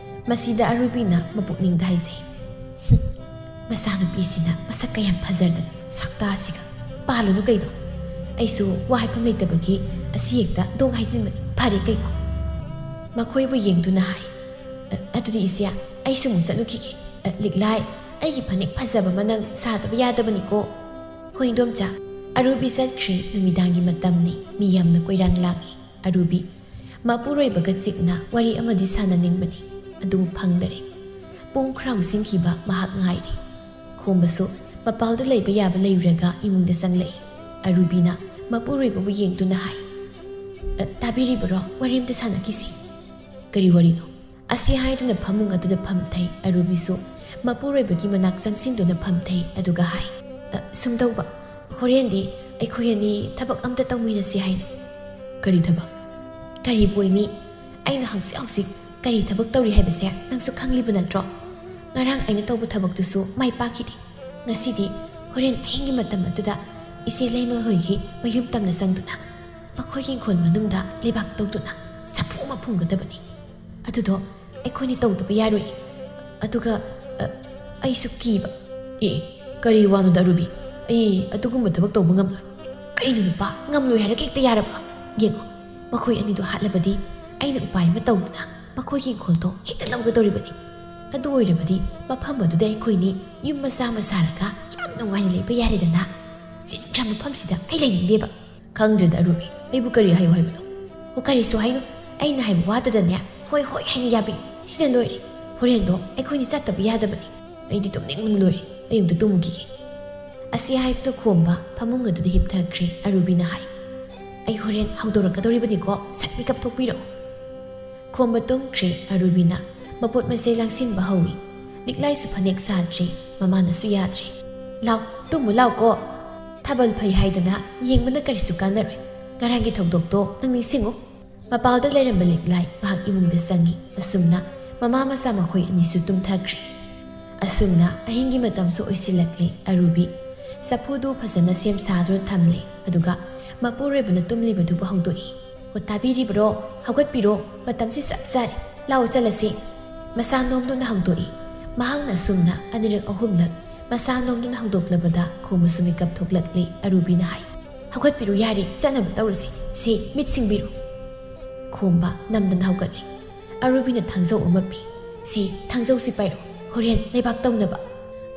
ꯃꯁꯤꯗ ꯑꯔꯨꯕꯤꯅ ꯃꯄꯨꯛꯅꯤꯡꯗ ꯍꯥꯏꯖꯩ, "ꯍꯨꯝ, ꯃꯆꯥꯅꯨꯄꯤꯁꯤꯅ ꯃꯁꯛ ꯀꯌꯥꯝ ꯐꯖꯔꯗꯅ, ꯁꯛꯇꯥꯁꯤꯒ꯫ ꯄꯥꯜꯂꯨꯅꯨ ꯀꯩꯅꯣ꯫ ꯑꯩꯁꯨ ꯋꯥ ꯍꯥꯏꯐꯝ ꯂꯩꯇꯕꯒꯤ ꯑꯁꯤ ꯍꯦꯛꯇ ꯗꯣꯡ ꯍꯥꯏꯖꯤꯟꯕꯅꯤ꯫ ꯐꯔꯦ ꯀꯩꯅꯣ꯫" ꯃꯈꯣꯏꯕꯨ ꯌꯦꯡꯗꯨꯅ ꯍꯥꯏ, "ꯑ, ꯑꯗꯨꯗꯤ ꯏꯆꯦ, ꯑꯩꯁꯨ ꯑꯃꯨꯛ ꯆꯠꯂꯨꯈꯤꯒꯦ꯫ ꯑ, ꯂꯤꯛꯂꯥꯏ, ꯑꯩꯒꯤ ꯐꯅꯦꯛ ꯐꯖꯕ ꯑꯃ ꯅꯪ ꯁꯥꯗꯕ ꯌꯥꯗꯕꯅꯤꯀꯣ꯫" "ꯍꯣꯏ, ꯏꯟꯗꯣꯝꯆꯥ꯫" ꯑꯔꯨꯕꯤ ꯆꯠꯈ꯭ꯔꯦ꯫ ꯅꯨꯃꯤꯗꯥꯡꯒꯤ ꯃꯇꯝꯅꯤ꯫ ꯃꯤ ꯌꯥꯝꯅ ꯀꯣꯏꯔꯥꯡ ꯂꯥꯡꯏ꯫ ꯑꯔꯨꯕꯤ, ꯃꯄꯨꯔꯣꯏꯕꯒ ꯆꯤꯛꯅ ꯋꯥꯔꯤ ꯑꯃꯗꯤ ꯁꯥꯟꯅꯅꯤꯡꯕꯅꯤ, ꯑꯗꯨꯕꯨ ꯐꯪꯗꯔꯦ꯫ ꯄꯨꯡ ꯈꯔꯃꯨꯛ ꯆꯤꯡꯈꯤꯕ ꯃꯍꯥꯛ ꯉꯥꯏꯔꯤ꯫ ꯈꯣ ꯈꯣꯝꯕꯁꯨ ꯃꯄꯥꯜꯗ ꯂꯩꯕ ꯌꯥꯕ ꯂꯩꯔꯨꯔꯒ ꯏꯃꯨꯡꯗ ꯆꯪꯂꯛꯏ꯫ ꯑꯔꯨꯕꯤꯅ ꯃꯄꯨꯔꯣꯏꯕꯕꯨ ꯌꯦꯡꯗꯨꯅ ꯍꯥꯏ, "ꯑ, ꯇꯥꯕꯤꯔꯤꯕꯔꯣ? ꯋꯥꯔꯤ ꯑꯝꯇ ꯁꯥꯟꯅꯈꯤꯁꯤ꯫" "ꯀꯔꯤ ꯋꯥꯔꯤꯅꯣ?" ꯑꯁꯤ ꯍꯥꯏꯗꯨꯅ ꯐꯃꯨꯡ ꯑꯗꯨꯗ ꯐꯝꯊꯩ꯫ ꯑꯔꯨꯕꯤꯁꯨ ꯃꯄꯨꯔꯣꯏꯕꯒꯤ ꯃꯅꯥꯛ ꯆꯪꯁꯤꯟꯗꯨꯅ ꯐꯝꯊꯩ, ꯑꯗꯨꯒ ꯍꯥꯏ, "ꯑ, ꯁꯨꯝ ꯇꯧꯕ, ꯍꯣꯔꯦꯟꯗꯤ ꯑꯩꯈꯣꯏ ꯑꯅꯤ ꯊꯕꯛ ꯑꯝꯇ ꯇꯧꯃꯤꯟꯅꯁꯤ ꯍꯥꯏꯅ꯫" "ꯀꯔꯤ ꯊꯕꯛ?" "ꯀꯔꯤꯕꯨ ꯑꯣꯏꯅꯤ? ꯑꯩꯅ ꯍꯧꯖꯤꯛ ꯍꯧꯖꯤꯛ ꯀꯔꯤ ꯊꯕꯛ ꯇꯧꯔꯤ ꯍꯥꯏꯕꯁꯦ ꯅꯪꯁꯨ ꯈꯪꯂꯤꯕ ꯅꯠꯇ꯭ꯔꯣ? ꯉꯔꯥꯡ ꯑꯩꯅ ꯇꯧꯕ ꯊꯕꯛꯇꯨꯁꯨ ꯃꯥꯏ ꯄꯥꯛꯈꯤꯗꯦ꯫ ꯉꯁꯤꯗꯤ ꯍꯣꯔꯦꯟ ꯑꯍꯤꯡꯒꯤ ꯃꯇꯝ ꯑꯗꯨꯗ ꯏꯆꯦ ꯂꯩꯃꯍꯣꯏꯒꯤ ꯃꯌꯨꯝ ꯇꯝꯅ ꯆꯪꯗꯨꯅ ꯃꯈꯣꯏꯒꯤ ꯏꯪꯈꯣꯜ ꯃꯅꯨꯡꯗ ꯂꯩꯕꯥꯛ ꯇꯧꯗꯨꯅ ꯁꯥꯐꯨ ꯑꯃ ꯐꯨꯝꯒꯗꯕꯅꯤ꯫ ꯑꯗꯨꯗꯣ ꯑꯩꯈꯣꯏꯅꯤ ꯇꯧꯗꯕ ꯌꯥꯔꯣꯏ꯫ ꯑꯗꯨꯒ, ꯑ, ꯑꯩꯁꯨ ꯀꯤꯕ꯫" "ꯑꯦ, ꯀꯔꯤ ꯋꯥꯅꯣꯗ ꯑꯔꯨꯕꯤ? ꯑꯩ ꯑꯗꯨꯒꯨꯝꯕ ꯊꯕꯛ ꯇꯧꯕ ꯉꯝꯂꯣꯏ꯫" "ꯀꯩꯅꯣ ꯅꯨꯄꯥ, ꯉꯝꯂꯣꯏ ꯍꯥꯏꯔꯒ ꯍꯦꯛꯇ ꯌꯥꯔꯕ? ꯌꯦꯡꯉꯣ, ꯃꯈꯣꯏ ꯑꯅꯤꯗꯣ ꯍꯥꯠꯂꯕꯗꯤ ꯑꯩꯅ ꯎꯄꯥꯏ ꯑꯃ ꯇꯧꯗꯨꯅ ꯃꯈꯣꯏꯒꯤ ꯏꯪꯈꯣꯜꯗꯣ ꯍꯦꯛꯇ ꯂꯧꯒꯗꯧꯔꯤꯕꯅꯤ꯫ ꯑꯗꯨ ꯑꯣꯏꯔꯕꯗꯤ ꯃꯐꯝ ꯑꯗꯨꯗ ꯑꯩꯈꯣꯏꯅꯤ ꯌꯨꯝ ꯃꯆꯥ ꯑꯃ ꯁꯥꯔꯒ ꯌꯥꯝ ꯅꯨꯡꯉꯥꯏꯅ ꯂꯩꯕ ꯌꯥꯔꯦꯗꯅ꯫ ꯆꯤꯟꯗ꯭ꯔ ꯃꯐꯝꯁꯤꯗ ꯑꯩ ꯂꯩꯅꯤꯡꯗꯦꯕ꯫" "ꯈꯪꯗ꯭ꯔꯦꯗ ꯑꯔꯨꯕꯤ, ꯑꯩꯕꯨ ꯀꯔꯤ ꯍꯥꯏꯌꯨ ꯍꯥꯏꯕꯅꯣ?" "ꯑꯣ, ꯀꯔꯤꯁꯨ ꯍꯥꯏꯅꯨ꯫ ꯑꯩꯅ ꯍꯥꯏꯕ ꯋꯥꯗꯗꯅꯦ ꯍꯣꯏ ꯍꯣꯏ ꯍꯥꯏꯅ ꯌꯥꯕꯤ꯫ ꯁꯤꯅ ꯂꯣꯏꯔꯦ꯫ ꯍꯣꯔꯦꯟꯗꯣ ꯑꯩꯈꯣꯏꯅꯤ ꯆꯠꯇꯕ ꯌꯥꯗꯕꯅꯤ꯫ ꯑꯩꯗꯤ ꯇꯨꯝꯅꯤꯡꯕꯅ ꯂꯣꯏꯔꯦ꯫ ꯑꯩ ꯑꯝꯇ ꯇꯨꯝꯃꯨꯈꯤꯒꯦ꯫" ꯑꯁꯤ ꯍꯥꯏꯕꯗ ꯈꯣꯝꯕ ꯐꯃꯨꯡ ꯑꯗꯨꯗ ꯍꯤꯞꯊꯈ꯭ꯔꯦ꯫ ꯑꯔꯨꯕꯤꯅ ꯍꯥꯏ, "ꯑꯩ ꯍꯣꯔꯦꯟ ꯍꯧꯗꯣꯔꯛꯀꯗꯧꯔꯤꯕꯅꯤꯀꯣ, ꯁꯠ ꯃꯤꯀꯞ ꯊꯣꯛꯄꯤꯔꯛꯑꯣ꯫" ꯈꯣꯝꯕ ꯇꯨꯝꯈ꯭ꯔꯦ꯫ ꯑꯔꯨꯕꯤꯅ ꯃꯄꯣꯠ ꯃꯆꯩ ꯂꯥꯡꯁꯤꯟꯕ ꯍꯧꯏ꯫ ꯂꯤꯛꯂꯥꯏꯁꯨ ꯐꯅꯦꯛ ꯁꯥꯗ꯭ꯔꯦ, ꯃꯃꯥꯅꯁꯨ ꯌꯥꯗ꯭ꯔꯦ꯫ "ꯂꯥꯎ, ꯇꯨꯝꯃꯨ ꯂꯥꯎꯀꯣ꯫ ꯊꯥꯕꯜ ꯐꯩ ꯍꯥꯏꯗꯅ ꯌꯦꯡꯕꯅ ꯀꯔꯤꯁꯨ ꯀꯥꯟꯅꯔꯣꯏ꯫ ꯉꯔꯥꯡꯒꯤ ꯊꯧꯗꯣꯛꯇꯣ ꯅꯪ ꯅꯤꯡꯁꯤꯡꯉꯨ꯫" ꯃꯄꯥꯜꯗ ꯂꯩꯔꯝꯕ ꯂꯤꯛꯂꯥꯏ ꯃꯍꯥꯛ ꯏꯃꯨꯡꯗ ꯆꯪꯉꯤ꯫ ꯑꯁꯨꯝꯅ ꯃꯃꯥ ꯃꯆꯥ ꯃꯈꯣꯏ ꯑꯅꯤꯁꯨ ꯇꯨꯝꯊꯈ꯭ꯔꯦ꯫ ꯑꯁꯨꯝꯅ ꯑꯍꯤꯡꯒꯤ ꯃꯇꯝꯁꯨ ꯑꯣꯏꯁꯤꯜꯂꯛꯂꯦ꯫ ꯑꯔꯨꯕꯤ ꯆꯐꯨꯗꯨ ꯐꯖꯅ ꯁꯦꯝ ꯁꯥꯗꯨꯅ ꯊꯝꯂꯦ, ꯑꯗꯨꯒ ꯃꯄꯨꯔꯣꯏꯕꯅ ꯇꯨꯝꯂꯤꯕꯗꯨꯕꯨ ꯍꯧꯗꯣꯛꯏ꯫ "ꯑꯣ, ꯇꯥꯕꯤꯔꯤꯕ꯭ꯔꯣ? ꯍꯧꯒꯠꯄꯤꯔꯣ, ꯃꯇꯝꯁꯤ ꯆꯞ ꯆꯥꯔꯦ, ꯂꯥꯛꯑꯣ ꯆꯠꯂꯁꯤ꯫" ꯃꯁꯥ ꯅꯣꯝꯗꯨꯅ ꯍꯧꯗꯣꯛꯏ꯫ ꯃꯍꯥꯛꯅ ꯑꯁꯨꯝꯅ ꯑꯅꯤꯔꯛ ꯑꯍꯨꯝꯂꯛ ꯃꯁꯥ ꯅꯣꯝꯗꯨꯅ ꯍꯧꯗꯣꯛꯂꯕꯗ ꯈꯣꯝꯕꯁꯨ ꯃꯤꯀꯞ ꯊꯣꯛꯂꯛꯂꯦ꯫ ꯑꯔꯨꯕꯤꯅ ꯍꯥꯏ, "ꯍꯧꯒꯠꯄꯤꯔꯣ, ꯌꯥꯔꯦ, ꯆꯠꯅꯕ ꯇꯧꯔꯁꯤ꯫ ꯁꯤ, ꯃꯤꯠ ꯁꯤꯡꯕꯤꯔꯣ꯫" ꯈꯣꯝꯕ ꯅꯝꯗꯅ ꯍꯧꯒꯠꯂꯤ꯫ ꯑꯔꯨꯕꯤꯅ ꯊꯥꯡꯖꯧ ꯑꯃ ꯄꯤ꯫ "ꯁꯤ, ꯊꯥꯡꯖꯧꯁꯤ ꯄꯥꯏꯔꯣ, ꯍꯣꯔꯦꯟ ꯂꯩꯕꯥꯛ ꯇꯧꯅꯕ꯫"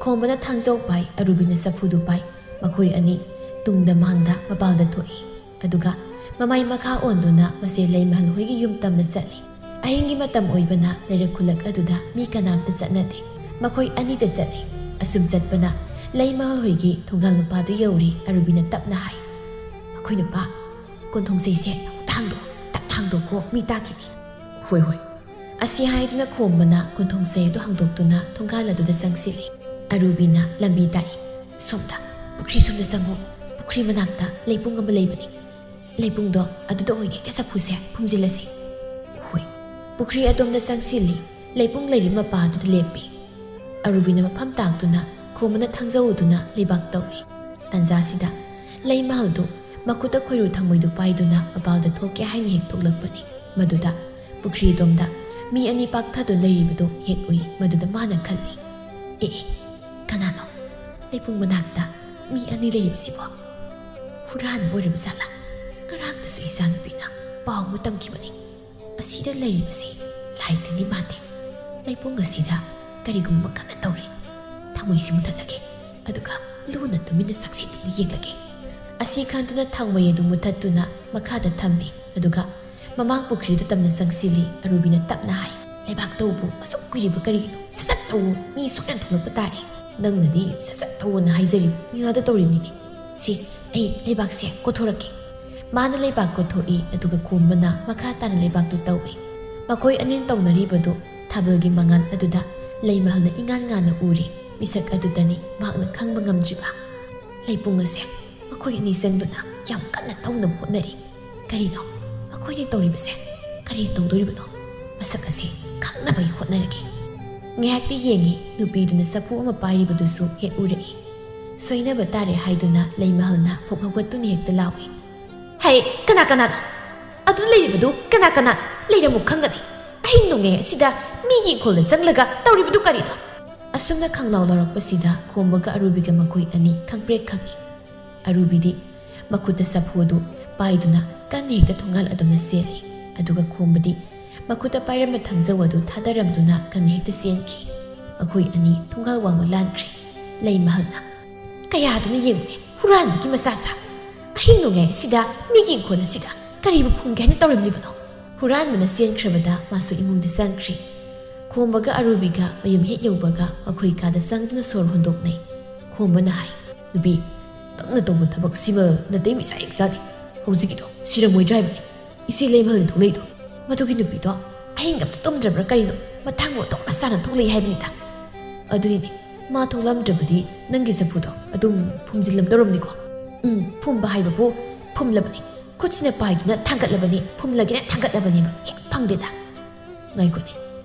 ꯈꯣꯝꯕꯅ ꯊꯥꯡꯖꯧ ꯄꯥꯏ, ꯑꯔꯨꯕꯤꯅ ꯆꯐꯨꯗꯨ ꯄꯥꯏ꯫ ꯃꯈꯣꯏ ꯑꯅꯤ ꯇꯨꯡꯗ ꯃꯥꯡꯗ ꯃꯄꯥꯜꯗ ꯊꯣꯛꯏ꯫ ꯑꯗꯨꯒ ꯃꯃꯥꯏ ꯃꯈꯥ ꯑꯣꯟꯗꯨꯅ ꯃꯆꯦ ꯂꯩꯃꯍꯜ ꯍꯣꯏꯒꯤ ꯌꯨꯝ ꯇꯝꯅ ꯆꯠꯂꯤ꯫ ꯑꯍꯤꯡꯒꯤ ꯃꯇꯝ ꯑꯣꯏꯕꯅ ꯂꯩꯔꯛ ꯈꯨꯜꯂꯛ ꯑꯗꯨꯗ ꯃꯤ ꯀꯅꯥꯝꯇ ꯆꯠꯅꯗꯦ꯫ ꯃꯈꯣꯏ ꯑꯅꯤꯗ ꯆꯠꯂꯤ꯫ ꯑꯁꯨꯝ ꯆꯠꯄꯅ ꯂꯩꯃꯍꯜ ꯍꯣꯏꯒꯤ ꯊꯣꯡꯒꯥꯜ ꯃꯄꯥꯗꯨ ꯌꯧꯔꯦ꯫ ꯑꯔꯨꯕꯤꯅ ꯇꯞꯅ ꯍꯥꯏ, "ꯃꯈꯣꯏ ꯅꯨꯄꯥ, ꯀꯣꯟꯊꯣꯡꯆꯩꯁꯦ ꯑꯃꯨꯛꯇ ꯍꯥꯡꯗꯣꯛꯑꯣ, ꯇꯞꯅ ꯍꯥꯡꯗꯣꯛꯀꯣ, ꯃꯤ ꯇꯥꯈꯤꯅꯤ"꯫ "ꯍꯣꯏ, ꯍꯣꯏ"꯫ ꯑꯁꯤ ꯍꯥꯏꯗꯨꯅ ꯈꯣꯝꯕꯅ ꯀꯣꯟꯊꯣꯡꯆꯩ ꯑꯗꯨ ꯍꯥꯡꯗꯣꯛꯇꯨꯅ ꯊꯣꯡꯒꯥꯜ ꯑꯗꯨꯗ ꯆꯪꯁꯤꯜꯂꯤ꯫ ꯑꯔꯨꯕꯤꯅ ꯂꯝꯕꯤ ꯇꯥꯛꯏ, "ꯁꯣꯝꯗ, ꯄꯨꯈ꯭ꯔꯤ ꯁꯣꯝꯗ ꯆꯪꯉꯣ, ꯄꯨꯈ꯭ꯔꯤ ꯃꯅꯥꯛꯇ ꯂꯩꯄꯨꯡ ꯑꯃ ꯂꯩꯕꯅꯤ꯫ ꯂꯩꯄꯨꯡꯗꯣ ꯑꯗꯨꯗ ꯑꯣꯏꯅ ꯍꯦꯛꯇ ꯆꯐꯨꯁꯦ ꯐꯨꯝꯖꯤꯜꯂꯁꯤ"꯫ ꯍꯣꯏ꯫ ꯄꯨꯈ꯭ꯔꯤ ꯑꯗꯣꯝꯗ ꯆꯪꯁꯤꯜꯂꯤ꯫ ꯂꯩꯄꯨꯡ ꯂꯩꯔꯤꯕ ꯃꯄꯥ ꯑꯗꯨꯗ ꯂꯦꯞꯄꯤ꯫ ꯑꯔꯨꯕꯤꯅ ꯃꯐꯝ ꯇꯥꯛꯇꯨꯅ ꯈꯣꯝꯕꯅ ꯊꯥꯡꯖꯧ ꯑꯗꯨꯅ ꯂꯩꯕꯥꯛ ꯇꯧꯏ꯫ ꯇꯥꯟꯖꯥꯁꯤꯗ ꯂꯩꯃꯍꯜꯗꯨ ꯃꯈꯨꯠꯇ ꯈꯣꯏꯔꯨ ꯊꯥꯡꯃꯩꯗꯨ ꯄꯥꯏꯗꯨꯅ ꯃꯄꯥꯜꯗ ꯊꯣꯛꯀꯦ ꯍꯥꯏꯅ ꯍꯦꯛ ꯊꯣꯛꯂꯛꯄꯅꯤ꯫ ꯃꯗꯨꯗ ꯄꯨꯈ꯭ꯔꯤ ꯑꯗꯣꯝꯗ ꯃꯤ ꯑꯅꯤ ꯄꯥꯛꯊꯗꯨꯅ ꯂꯩꯔꯤꯕꯗꯨ ꯍꯦꯛ ꯎꯏ꯫ ꯃꯗꯨꯗ ꯃꯥꯅ ꯈꯜꯂꯤ, "ꯑꯦ, ꯑꯦ, ꯀꯅꯥꯅꯣ ꯂꯩꯄꯨꯡ ꯃꯅꯥꯛꯇ ꯃꯤ ꯑꯅꯤ ꯂꯩꯔꯤꯕꯁꯤꯕꯣ? ꯍꯨꯔꯥꯟꯕ ꯑꯣꯏꯔꯕ ꯖꯥꯠꯂꯥ? ꯉꯔꯥꯡꯗꯁꯨ ꯏꯆꯥꯅꯨꯄꯤꯅ ꯄꯥꯎ ꯑꯃ ꯇꯝꯈꯤꯕꯅꯤ꯫ ꯑꯁꯤꯗ ꯂꯩꯔꯤꯕꯁꯤ ꯂꯥꯏ ꯇꯤꯟꯒꯤ ꯃꯥꯟꯗꯦ꯫ ꯂꯩꯄꯨꯡ ꯑꯁꯤꯗ ꯀꯔꯤꯒꯨꯝꯕ ꯀꯟꯅ ꯇꯧꯔꯤ꯫ ꯊꯥꯡꯃꯩꯁꯤ ꯃꯨꯊꯠꯂꯒꯦ, ꯑꯗꯨꯒ ꯂꯨꯅ ꯇꯨꯃꯤꯟꯅ ꯆꯥꯛꯁꯤꯟꯗꯨꯅ ꯌꯦꯡꯂꯒꯦ"꯫ ꯑꯁꯤ ꯈꯟꯗꯨꯅ ꯊꯥꯡꯃꯩ ꯑꯗꯨ ꯃꯨꯊꯠꯇꯨꯅ ꯃꯈꯥꯗ ꯊꯝꯃꯤ꯫ ꯑꯗꯨꯒ ꯃꯃꯥꯡ ꯄꯨꯈ꯭ꯔꯤꯗꯨ ꯇꯝꯅ ꯆꯪꯁꯤꯜꯂꯤ꯫ ꯑꯔꯨꯕꯤꯅ ꯇꯞꯅ ꯍꯥꯏ, "ꯂꯩꯕꯥꯛ ꯇꯧꯕꯨ ꯑꯁꯨꯛ ꯀꯨꯏꯔꯤꯕ ꯀꯔꯤꯒꯤꯅꯣ? ꯁꯠ ꯁꯠ ꯇꯧꯋꯣ, ꯃꯤ ꯁꯣꯛꯅ ꯊꯣꯛꯂꯛꯄ ꯇꯥꯔꯦ꯫ ꯅꯪꯅꯗꯤ ꯁꯠ ꯁꯠ ꯇꯧꯋꯣꯅ ꯍꯥꯏꯖꯔꯤꯕ, ꯌꯥꯗ ꯇꯧꯔꯤꯕꯅꯤꯅꯦ꯫ ꯁꯤ, ꯑꯩ ꯂꯩꯕꯥꯛꯁꯦ ꯀꯣꯊꯣꯔꯛꯀꯦ"꯫ ꯃꯥꯅ ꯂꯩꯕꯥꯛ ꯀꯣꯊꯣꯛꯏ, ꯑꯗꯨꯒ ꯈꯣꯝꯕꯅ ꯃꯈꯥ ꯇꯥꯅ ꯂꯩꯕꯥꯛꯇꯨ ꯇꯧꯏ꯫ ꯃꯈꯣꯏ ꯑꯅꯤꯅ ꯇꯧꯅꯔꯤꯕꯗꯨ ꯊꯥꯕꯜꯒꯤ ꯃꯉꯥꯜ ꯑꯗꯨꯗ ꯂꯩꯃꯍꯜꯅ ꯏꯉꯥꯟ ꯉꯥꯟꯅ ꯎꯔꯤ꯫ ꯃꯤꯁꯛ ꯑꯗꯨꯗꯅꯤ ꯃꯍꯥꯛꯅ ꯈꯪꯕ ꯉꯝꯗ꯭ꯔꯤꯕ꯫ ꯂꯩꯄꯨꯡ ꯑꯁꯦ ꯃꯈꯣꯏ ꯑꯅꯤ ꯆꯪꯗꯨꯅ ꯌꯥꯝ ꯀꯟꯅ ꯇꯧꯅꯕ ꯍꯣꯠꯅꯔꯤ꯫ ꯀꯔꯤꯅꯣ ꯃꯈꯣꯏꯅ ꯇꯧꯔꯤꯕꯁꯦ? ꯀꯔꯤ ꯇꯧꯗꯣꯔꯤꯕꯅꯣ? ꯃꯁꯛ ꯑꯁꯤ ꯈꯪꯅꯕꯒꯤ ꯍꯣꯠꯅꯔꯒꯦ꯫ ꯉꯥꯏꯍꯥꯛꯇꯤ ꯌꯦꯡꯉꯤ, ꯅꯨꯄꯤꯗꯨꯅ ꯆꯐꯨ ꯑꯃ ꯄꯥꯏꯔꯤꯕꯗꯨꯁꯨ ꯍꯦꯛ ꯎꯔꯛꯏ꯫ ꯁꯣꯏꯅꯕ ꯇꯥꯔꯦ ꯍꯥꯏꯗꯨꯅ ꯂꯩꯃꯍꯜꯅ ꯐꯨꯛ ꯍꯧꯒꯠꯇꯨꯅ ꯍꯦꯛꯇ ꯂꯥꯎꯏ, "ꯍꯩ, ꯀꯅꯥ ꯀꯅꯥꯅꯣ? ꯑꯗꯨ ꯂꯩꯔꯤꯕꯗꯨ ꯀꯅꯥ ꯀꯅꯥꯅꯣ? ꯂꯩꯔꯝꯃꯨ ꯈꯪꯒꯅꯤ꯫ ꯑꯍꯤꯡ ꯅꯣꯡꯌꯥꯏ ꯑꯁꯤꯗ ꯃꯤꯒꯤ ꯏꯪꯈꯣꯜꯗ ꯆꯪꯂꯒ ꯇꯧꯔꯤꯕꯗꯨ ꯀꯔꯤꯅꯣ?" ꯑꯁꯨꯝꯅ ꯈꯪꯂꯥꯎ ꯂꯥꯎꯔꯛꯄꯁꯤꯗ ꯈꯣꯝꯕꯒ ꯑꯔꯨꯕꯤꯒ ꯃꯈꯣꯏ ꯑꯅꯤ ꯈꯪꯄ꯭ꯔꯦꯛ ꯈꯪꯏ꯫ ꯑꯔꯨꯕꯤꯗꯤ ꯃꯈꯨꯠꯇ ꯆꯐꯨ ꯑꯗꯨ ꯄꯥꯏꯗꯨꯅ ꯀꯟꯅ ꯍꯦꯛꯇ ꯊꯣꯡꯒꯥꯜ ꯑꯗꯣꯝꯗ ꯆꯦꯜꯂꯤ꯫ ꯑꯗꯨꯒ ꯈꯣꯝꯕꯗꯤ ꯃꯈꯨꯠꯇ ꯄꯥꯏꯔꯝꯕ ꯊꯥꯡꯖꯧ ꯑꯗꯨ ꯊꯥꯗꯔꯝꯗꯨꯅ ꯀꯟꯅ ꯍꯦꯛꯇ ꯆꯦꯟꯈꯤ꯫ ꯃꯈꯣꯏ ꯑꯅꯤ ꯊꯣꯡꯒꯥꯜ ꯋꯥꯡꯃ ꯂꯥꯟꯈ꯭ꯔꯦ꯫ ꯂꯩꯃꯍꯜꯅ, "ꯀꯌꯥꯗꯨꯅ ꯌꯦꯡꯉꯨꯅꯦ, ꯍꯨꯔꯥꯟꯕꯒꯤ ꯃꯆꯥꯁꯥ! ꯑꯍꯤꯡ ꯅꯣꯡꯌꯥꯏ ꯑꯁꯤꯗ ꯃꯤꯒꯤ ꯏꯪꯈꯣꯜ ꯑꯁꯤꯗ ꯀꯔꯤꯕꯨ ꯐꯨꯝꯒꯦ ꯍꯥꯏꯅ ꯇꯧꯔꯝꯂꯤꯕꯅꯣ?" ꯍꯨꯔꯥꯟꯕꯅ ꯆꯦꯟꯈ꯭ꯔꯕꯗ ꯃꯥꯁꯨ ꯏꯃꯨꯡꯗ ꯆꯪꯈ꯭ꯔꯦ꯫ ꯈꯣꯝꯕꯒ ꯑꯔꯨꯕꯤꯒ ꯃꯌꯨꯝ ꯍꯦꯛ ꯌꯧꯕꯒ ꯃꯈꯣꯏ ꯀꯥꯗ ꯆꯪꯗꯨꯅ ꯁꯣꯔ ꯍꯣꯟꯗꯣꯛꯅꯩ꯫ ꯈꯣꯝꯕꯅ ꯍꯥꯏ, "ꯅꯨꯄꯤ, ꯅꯪꯅ ꯇꯧꯕ ꯊꯕꯛꯁꯤꯃ ꯅꯇꯩ ꯃꯤꯆꯥ ꯍꯦꯛ ꯆꯥꯗꯦ꯫ ꯍꯧꯖꯤꯛꯀꯤꯗꯣ ꯁꯤꯔꯝꯃꯣꯏꯗ꯭ꯔꯥ ꯍꯥꯏꯕꯅꯤ꯫ ꯏꯆꯦ ꯂꯩꯃꯍꯜꯅ ꯊꯣꯛꯂꯛꯏꯗꯣ꯫ ꯃꯗꯨꯒꯤ ꯅꯨꯄꯤꯗꯣ ꯑꯍꯤꯡ ꯑꯝꯇ ꯇꯨꯝꯗ꯭ꯔꯕ꯭ꯔꯥ ꯀꯔꯤꯅꯣ? ꯃꯇꯥꯡꯕꯨ ꯑꯣꯟꯊꯣꯛꯅ ꯆꯥꯅ ꯊꯣꯛꯂꯛꯏ ꯍꯥꯏꯕꯅꯤꯗ꯫ ꯑꯗꯨꯅꯤꯅꯦ, ꯃꯥ ꯊꯣꯛꯂꯝꯗ꯭ꯔꯕꯗꯤ ꯅꯪꯒꯤ ꯆꯐꯨꯗꯣ ꯑꯗꯨꯝ ꯐꯨꯝꯖꯤꯜꯂꯝꯗꯧꯔꯝꯅꯤꯀꯣ?" "ꯎꯝ, ꯐꯨꯝꯕ ꯍꯥꯏꯕꯕꯨ ꯐꯨꯝꯂꯕꯅꯤ꯫ ꯈꯨꯠꯁꯤꯅ ꯄꯥꯏꯗꯨꯅ ꯊꯥꯡꯒꯠꯂꯕꯅꯤ, ꯐꯨꯝꯂꯒꯦꯅ ꯊꯥꯡꯒꯠꯂꯕꯅꯦꯕ꯫ ꯍꯦꯛ ꯐꯪꯗꯦꯗ꯫ ꯉꯥꯏꯈꯣꯅꯦ,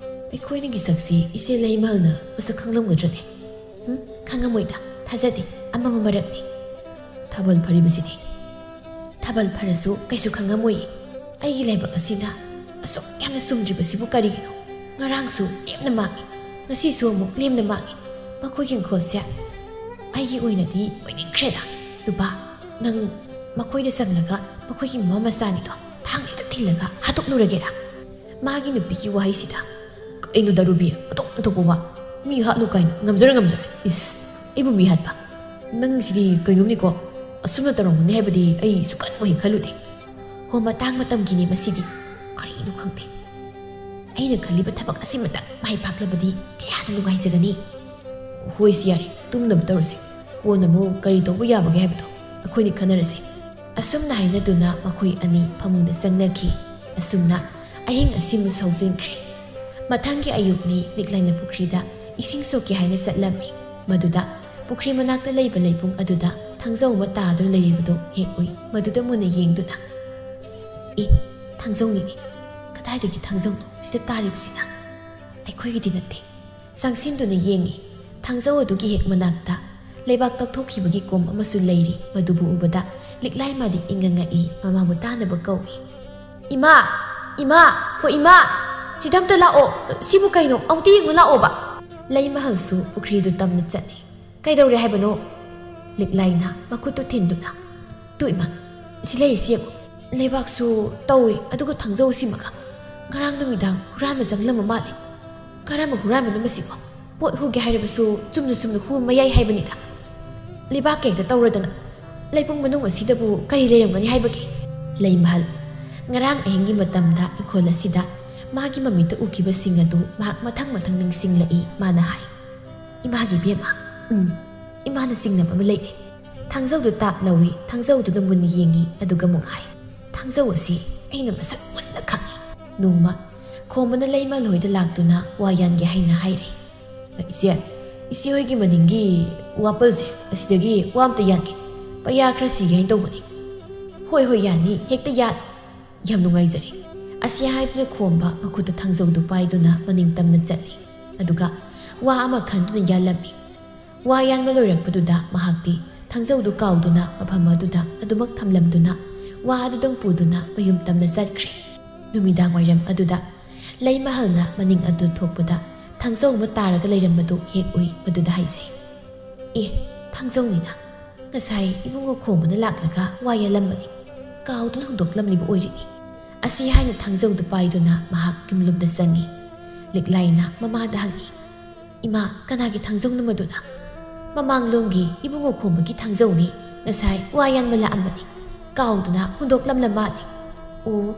ꯑꯩꯈꯣꯏ ꯑꯅꯤꯒꯤ ꯁꯛꯁꯤ ꯏꯆꯦ ꯂꯩꯃꯍꯜꯅ ꯃꯁꯛ ꯈꯪꯂꯝꯒꯗ꯭ꯔꯅꯦ?" "ꯎꯝ, ꯈꯪꯉꯝꯃꯣꯏꯗ꯫ ꯊꯥꯖꯗꯦ꯫ ꯑꯃꯝꯕ ꯃꯔꯛꯅꯤ꯫ ꯊꯥꯕꯜ ꯐꯔꯤꯕꯁꯤꯗꯤ?" "ꯊꯥꯕꯜ ꯐꯔꯁꯨ ꯀꯩꯁꯨ ꯈꯪꯉꯝꯃꯣꯏꯌꯦ꯫ ꯑꯩꯒꯤ ꯂꯥꯏꯕꯛ ꯑꯁꯤꯅ ꯑꯁꯨꯛ ꯌꯥꯝꯅ ꯆꯨꯝꯗ꯭ꯔꯤꯕꯁꯤꯕꯨ ꯀꯔꯤꯒꯤꯅꯣ? ꯉꯔꯥꯡꯁꯨ ꯂꯦꯝꯅ ꯃꯥꯡꯉꯤ, ꯉꯁꯤꯁꯨ ꯑꯃꯨꯛ ꯂꯦꯝꯅ ꯃꯥꯡꯉꯤ꯫ ꯃꯈꯣꯏꯒꯤ ꯏꯪꯈꯣꯜꯁꯦ ꯑꯩꯒꯤ ꯑꯣꯏꯅꯗꯤ ꯑꯣꯏꯅꯤꯡꯈ꯭ꯔꯦꯗ꯫ ꯅꯨꯄꯥ, ꯅꯪ ꯃꯈꯣꯏꯗ ꯆꯪꯂꯒ ꯃꯈꯣꯏꯒꯤ ꯃꯃꯥ ꯃꯆꯥꯅꯤꯗꯣ ꯊꯥꯡꯅ ꯍꯦꯛꯇ ꯊꯤꯜꯂꯒ ꯍꯥꯠꯇꯣꯛꯂꯨꯔꯒꯦꯔꯥ?" ꯃꯥꯒꯤ ꯅꯨꯄꯤꯒꯤ ꯋꯥꯍꯩꯁꯤꯗ, "ꯀꯩꯅꯣ ꯗꯥꯔꯨꯕꯤ, ꯑꯇꯣꯛ ꯑꯇꯣꯛꯄ ꯋꯥ? ꯃꯤ ꯍꯥꯠꯂꯨ ꯀꯥꯏꯅ? ꯉꯝꯖꯔꯣꯏ, ꯉꯝꯖꯔꯣꯏ꯫ ꯏꯁ, ꯑꯩꯕꯨ ꯃꯤ ꯍꯥꯠꯄ? ꯅꯪꯁꯤꯗꯤ ꯀꯩꯅꯣꯝꯅꯤꯀꯣ꯫ ꯑꯁꯨꯝꯅ ꯇꯧꯔꯝꯒꯅꯤ ꯍꯥꯏꯕꯗꯤ ꯑꯩ ꯁꯨꯛꯈꯟꯕꯨ ꯍꯦꯛ ꯈꯜꯂꯨꯗꯦ꯫ ꯍꯣ, ꯃꯇꯥꯡ ꯃꯇꯝꯒꯤꯅꯤ ꯃꯁꯤꯗꯤ꯫ ꯀꯔꯤꯅꯣ ꯈꯪꯗꯦ꯫ ꯑꯩꯅ ꯈꯜꯂꯤꯕ ꯊꯕꯛ ꯑꯁꯤꯃꯇꯪ ꯃꯥꯏ ꯄꯥꯛꯂꯕꯗꯤ ꯀꯌꯥꯗ ꯅꯨꯡꯉꯥꯏꯖꯒꯅꯤ꯫ ꯍꯣꯏꯁꯤ ꯌꯥꯔꯦ, ꯇꯨꯝꯅꯕ ꯇꯧꯔꯁꯤ꯫ ꯀꯣꯟꯅ ꯑꯃꯨꯛ ꯀꯔꯤ ꯇꯧꯕ ꯌꯥꯕꯒꯦ ꯍꯥꯏꯕꯗꯣ ꯑꯩꯈꯣꯏꯅ ꯈꯟꯅꯔꯁꯤ꯫" ꯑꯁꯨꯝꯅ ꯍꯥꯏꯅꯗꯨꯅ ꯃꯈꯣꯏ ꯑꯅꯤ ꯐꯃꯨꯡꯗ ꯆꯪꯅꯈꯤ꯫ ꯑꯁꯨꯝꯅ ꯑꯍꯤꯡ ꯑꯁꯤꯃꯁꯨ ꯍꯧꯖꯤꯟꯈ꯭ꯔꯦ꯫ ꯃꯊꯪꯒꯤ ꯑꯌꯨꯛꯅꯤ꯫ ꯂꯤꯛꯂꯥꯏꯅ ꯄꯨꯈ꯭ꯔꯤꯗ ꯏꯁꯤꯡ ꯁꯣꯛꯀꯦ ꯍꯥꯏꯅ ꯆꯠꯂꯝꯃꯤ꯫ ꯃꯗꯨꯗ ꯄꯨꯈ꯭ꯔꯤ ꯃꯅꯥꯛꯇ ꯂꯩꯕ ꯂꯩꯕꯨꯡ ꯑꯗꯨꯗ ꯊꯥꯡꯖꯧ ꯑꯃ ꯇꯥꯗꯨꯅ ꯂꯩꯔꯤꯕꯗꯨ ꯍꯦꯛ ꯎꯏ꯫ ꯃꯗꯨꯗ ꯃꯨꯟꯅ ꯌꯦꯡꯗꯨꯅ, "ꯑꯦ, ꯊꯥꯡꯖꯧꯅꯤꯅꯦ꯫ ꯀꯗꯥꯏꯗꯒꯤ ꯊꯥꯡꯖꯧꯅꯣ ꯁꯤꯗ ꯇꯥꯔꯤꯕꯁꯤꯅ? ꯑꯩꯈꯣꯏꯒꯤꯗꯤ ꯅꯠꯇꯦ꯫" ꯆꯪꯁꯤꯟꯗꯨꯅ ꯌꯦꯡꯉꯤ꯫ ꯊꯥꯡꯖꯧ ꯑꯗꯨꯒꯤ ꯍꯦꯛ ꯃꯅꯥꯛꯇ ꯂꯩꯕꯥꯛ ꯇꯛꯊꯣꯛꯈꯤꯕꯒꯤ ꯀꯣꯝ ꯑꯃꯁꯨ ꯂꯩꯔꯤ꯫ ꯃꯗꯨꯕꯨ ꯎꯕꯗ ꯂꯤꯛꯂꯥꯏ ꯃꯥꯗꯤ ꯏꯪꯉꯪꯉꯛꯏ, ꯃꯃꯥꯕꯨ ꯇꯥꯅꯕ ꯀꯧꯏ꯫ "ꯏꯃꯥ! ꯏꯃꯥ! ꯍꯣ ꯏꯃꯥ! ꯁꯤꯗ ꯑꯝꯇ ꯂꯥꯛꯑꯣ! ꯁꯤꯕꯨ ꯀꯩꯅꯣ? ꯑꯃꯨꯛꯇ ꯌꯦꯡꯉꯨ ꯂꯥꯛꯑꯣꯕ!" ꯂꯩꯃꯍꯜꯁꯨ ꯄꯨꯈ꯭ꯔꯤꯗꯨ ꯇꯝꯅ ꯆꯠꯂꯤ꯫ "ꯀꯩꯗꯧꯔꯦ ꯍꯥꯏꯕꯅꯣ?" ꯂꯤꯛꯂꯥꯏꯅ ꯃꯈꯨꯠꯇꯨ ꯊꯤꯟꯗꯨꯅ, "ꯇꯨ ꯏꯃꯥ, ꯁꯤ ꯂꯩꯔꯤꯁꯤ ꯌꯦꯡꯉꯨ꯫ ꯂꯩꯕꯥꯛꯁꯨ ꯇꯧꯏ, ꯑꯗꯨꯒ ꯊꯥꯡꯖꯧ ꯑꯁꯤꯃꯒ ꯉꯔꯥꯡ ꯅꯨꯃꯤꯗꯥꯡ ꯍꯨꯔꯥꯟꯕ ꯆꯪꯂꯝꯕ ꯃꯥꯜꯂꯦ꯫ ꯀꯔꯝꯕ ꯍꯨꯔꯥꯟꯕꯅꯣ ꯃꯁꯤꯕꯣ? ꯄꯣꯠ ꯍꯨꯒꯦ ꯍꯥꯏꯔꯕꯁꯨ ꯆꯨꯝꯅ ꯆꯨꯝꯅ ꯍꯨꯕ ꯃꯌꯥꯏ ꯍꯥꯏꯕꯅꯤꯗ꯫ ꯂꯩꯕꯥꯛ ꯀꯦꯛꯇ ꯇꯧꯔꯗꯅ꯫ ꯂꯩꯄꯨꯡ ꯃꯅꯨꯡ ꯑꯁꯤꯗꯕꯨ ꯀꯔꯤ ꯂꯩꯔꯝꯒꯅꯤ ꯍꯥꯏꯕꯒꯦ?" ꯂꯩꯃꯍꯜ, ꯉꯔꯥꯡ ꯑꯍꯤꯡꯒꯤ ꯃꯇꯝꯗ ꯏꯪꯈꯣꯜ ꯑꯁꯤꯗ ꯃꯥꯒꯤ ꯃꯃꯤꯠꯇ ꯎꯈꯤꯕꯁꯤꯡ ꯑꯗꯨ ꯃꯍꯥꯛ ꯃꯊꯪ ꯃꯊꯪ ꯅꯤꯡꯁꯤꯡꯂꯛꯏ꯫ ꯃꯥꯅ ꯍꯥꯏ, "ꯏꯃꯥꯒꯤ ꯏꯕꯦꯝꯃ, ꯎꯝ, ꯏꯃꯥꯅ ꯆꯤꯡꯅꯕ ꯑꯃ ꯂꯩꯔꯦ꯫" ꯊꯥꯡꯖꯧꯗꯨ ꯇꯥꯞ ꯂꯧꯏ꯫ ꯊꯥꯡꯖꯧꯗꯨꯅ ꯃꯨꯟꯅ ꯌꯦꯡꯏ, ꯑꯗꯨꯒ ꯑꯃꯨꯛ ꯍꯥꯏ, "ꯊꯥꯡꯖꯧ ꯑꯁꯤ ꯑꯩꯅ ꯃꯁꯛ ꯃꯨꯟꯅ ꯈꯪꯏ꯫" ꯅꯣꯡꯃ ꯈꯣꯝꯕꯅ ꯂꯩꯃꯍꯜ ꯍꯣꯏꯗ ꯂꯥꯛꯇꯨꯅ ꯋꯥ ꯌꯥꯟꯒꯦ ꯍꯥꯏꯅ ꯍꯥꯏꯔꯦ꯫ "ꯏꯆꯦ, ꯏꯆꯦ ꯍꯣꯏꯒꯤ ꯃꯅꯤꯡꯒꯤ ꯋꯥꯄꯜꯁꯦ, ꯑꯁꯤꯗꯒꯤ ꯋꯥ ꯑꯝꯇ ꯌꯥꯟꯒꯦ꯫ ꯄꯩꯌꯥ ꯈꯔ ꯁꯤꯒꯦ ꯍꯥꯏꯅ ꯇꯧꯕꯅꯤ꯫" "ꯍꯣꯏ, ꯍꯣꯏ, ꯌꯥꯅꯤ, ꯍꯦꯛꯇ ꯌꯥꯜꯂꯨ꯫" "ꯌꯥꯝ ꯅꯨꯡꯉꯥꯏꯖꯔꯦ꯫" ꯑꯁꯤ ꯍꯥꯏꯗꯨꯅ ꯈꯣꯝꯕ ꯃꯈꯨꯠꯇ ꯊꯥꯡꯖꯧꯗꯨ ꯄꯥꯏꯗꯨꯅ ꯃꯅꯤꯡ ꯇꯝꯅ ꯆꯠꯂꯤ꯫ ꯑꯗꯨꯒ ꯋꯥ ꯑꯃ ꯈꯟꯗꯨꯅ ꯌꯥꯜꯂꯝꯃꯤ꯫ ꯋꯥ ꯌꯥꯟꯕ ꯂꯣꯏꯔꯛꯄꯗꯨꯗ ꯃꯍꯥꯛꯇꯤ ꯊꯥꯡꯖꯧꯗꯨ ꯀꯥꯎꯗꯨꯅ ꯃꯐꯝ ꯑꯗꯨꯗ ꯑꯗꯨꯃꯛ ꯊꯝꯂꯝꯗꯨꯅ ꯋꯥ ꯑꯗꯨꯗꯪ ꯄꯨꯗꯨꯅ ꯃꯌꯨꯝ ꯇꯝꯅ ꯆꯠꯈ꯭ꯔꯦ꯫ ꯅꯨꯃꯤꯗꯥꯡ ꯋꯥꯏꯔꯝ ꯑꯗꯨꯗ ꯂꯩꯃꯍꯜꯅ ꯃꯅꯤꯡ ꯑꯗꯨ ꯊꯣꯛꯄꯗ ꯊꯥꯡꯖꯧ ꯑꯃ ꯇꯥꯔꯒ ꯂꯩꯔꯝꯕꯗꯨ ꯍꯦꯛ ꯎꯏ꯫ ꯃꯗꯨꯗ ꯍꯥꯏꯖꯩ, "ꯑꯦ, ꯊꯥꯡꯖꯧꯅꯤꯅ꯫ ꯉꯁꯥꯏ ꯏꯕꯨꯡꯉꯣ ꯈꯣꯝꯕꯅ ꯂꯥꯛꯂꯒ ꯋꯥ ꯌꯥꯜꯂꯝꯕꯅꯤ꯫ ꯀꯥꯎꯗꯨꯅ ꯍꯨꯟꯗꯣꯛꯂꯝꯂꯤꯕ ꯑꯣꯏꯔꯤꯅꯤ꯫" ꯑꯁꯤ ꯍꯥꯏꯅ ꯊꯥꯡꯖꯧꯗꯨ ꯄꯥꯏꯗꯨꯅ ꯃꯍꯥꯛ ꯌꯨꯝꯂꯨꯝꯗ ꯆꯪꯉꯤ꯫ ꯂꯤꯛꯂꯥꯏꯅ ꯃꯃꯥꯗ ꯍꯪꯉꯤ, "ꯏꯃꯥ, ꯀꯅꯥꯒꯤ ꯊꯥꯡꯖꯧꯅꯣ ꯃꯗꯨꯅ?" "ꯃꯃꯥꯡꯂꯣꯝꯒꯤ ꯏꯕꯨꯡꯉꯣ ꯈꯣꯝꯕꯒꯤ ꯊꯥꯡꯖꯧꯅꯤ꯫ ꯉꯁꯥꯏ ꯋꯥ ꯌꯥꯟꯕ ꯂꯥꯛꯑꯝꯕꯅꯤ꯫ ꯀꯥꯎꯗꯨꯅ ꯍꯨꯟꯗꯣꯛꯂꯝꯂ ꯃꯥꯜꯂꯤ꯫" "ꯑꯣ꯫"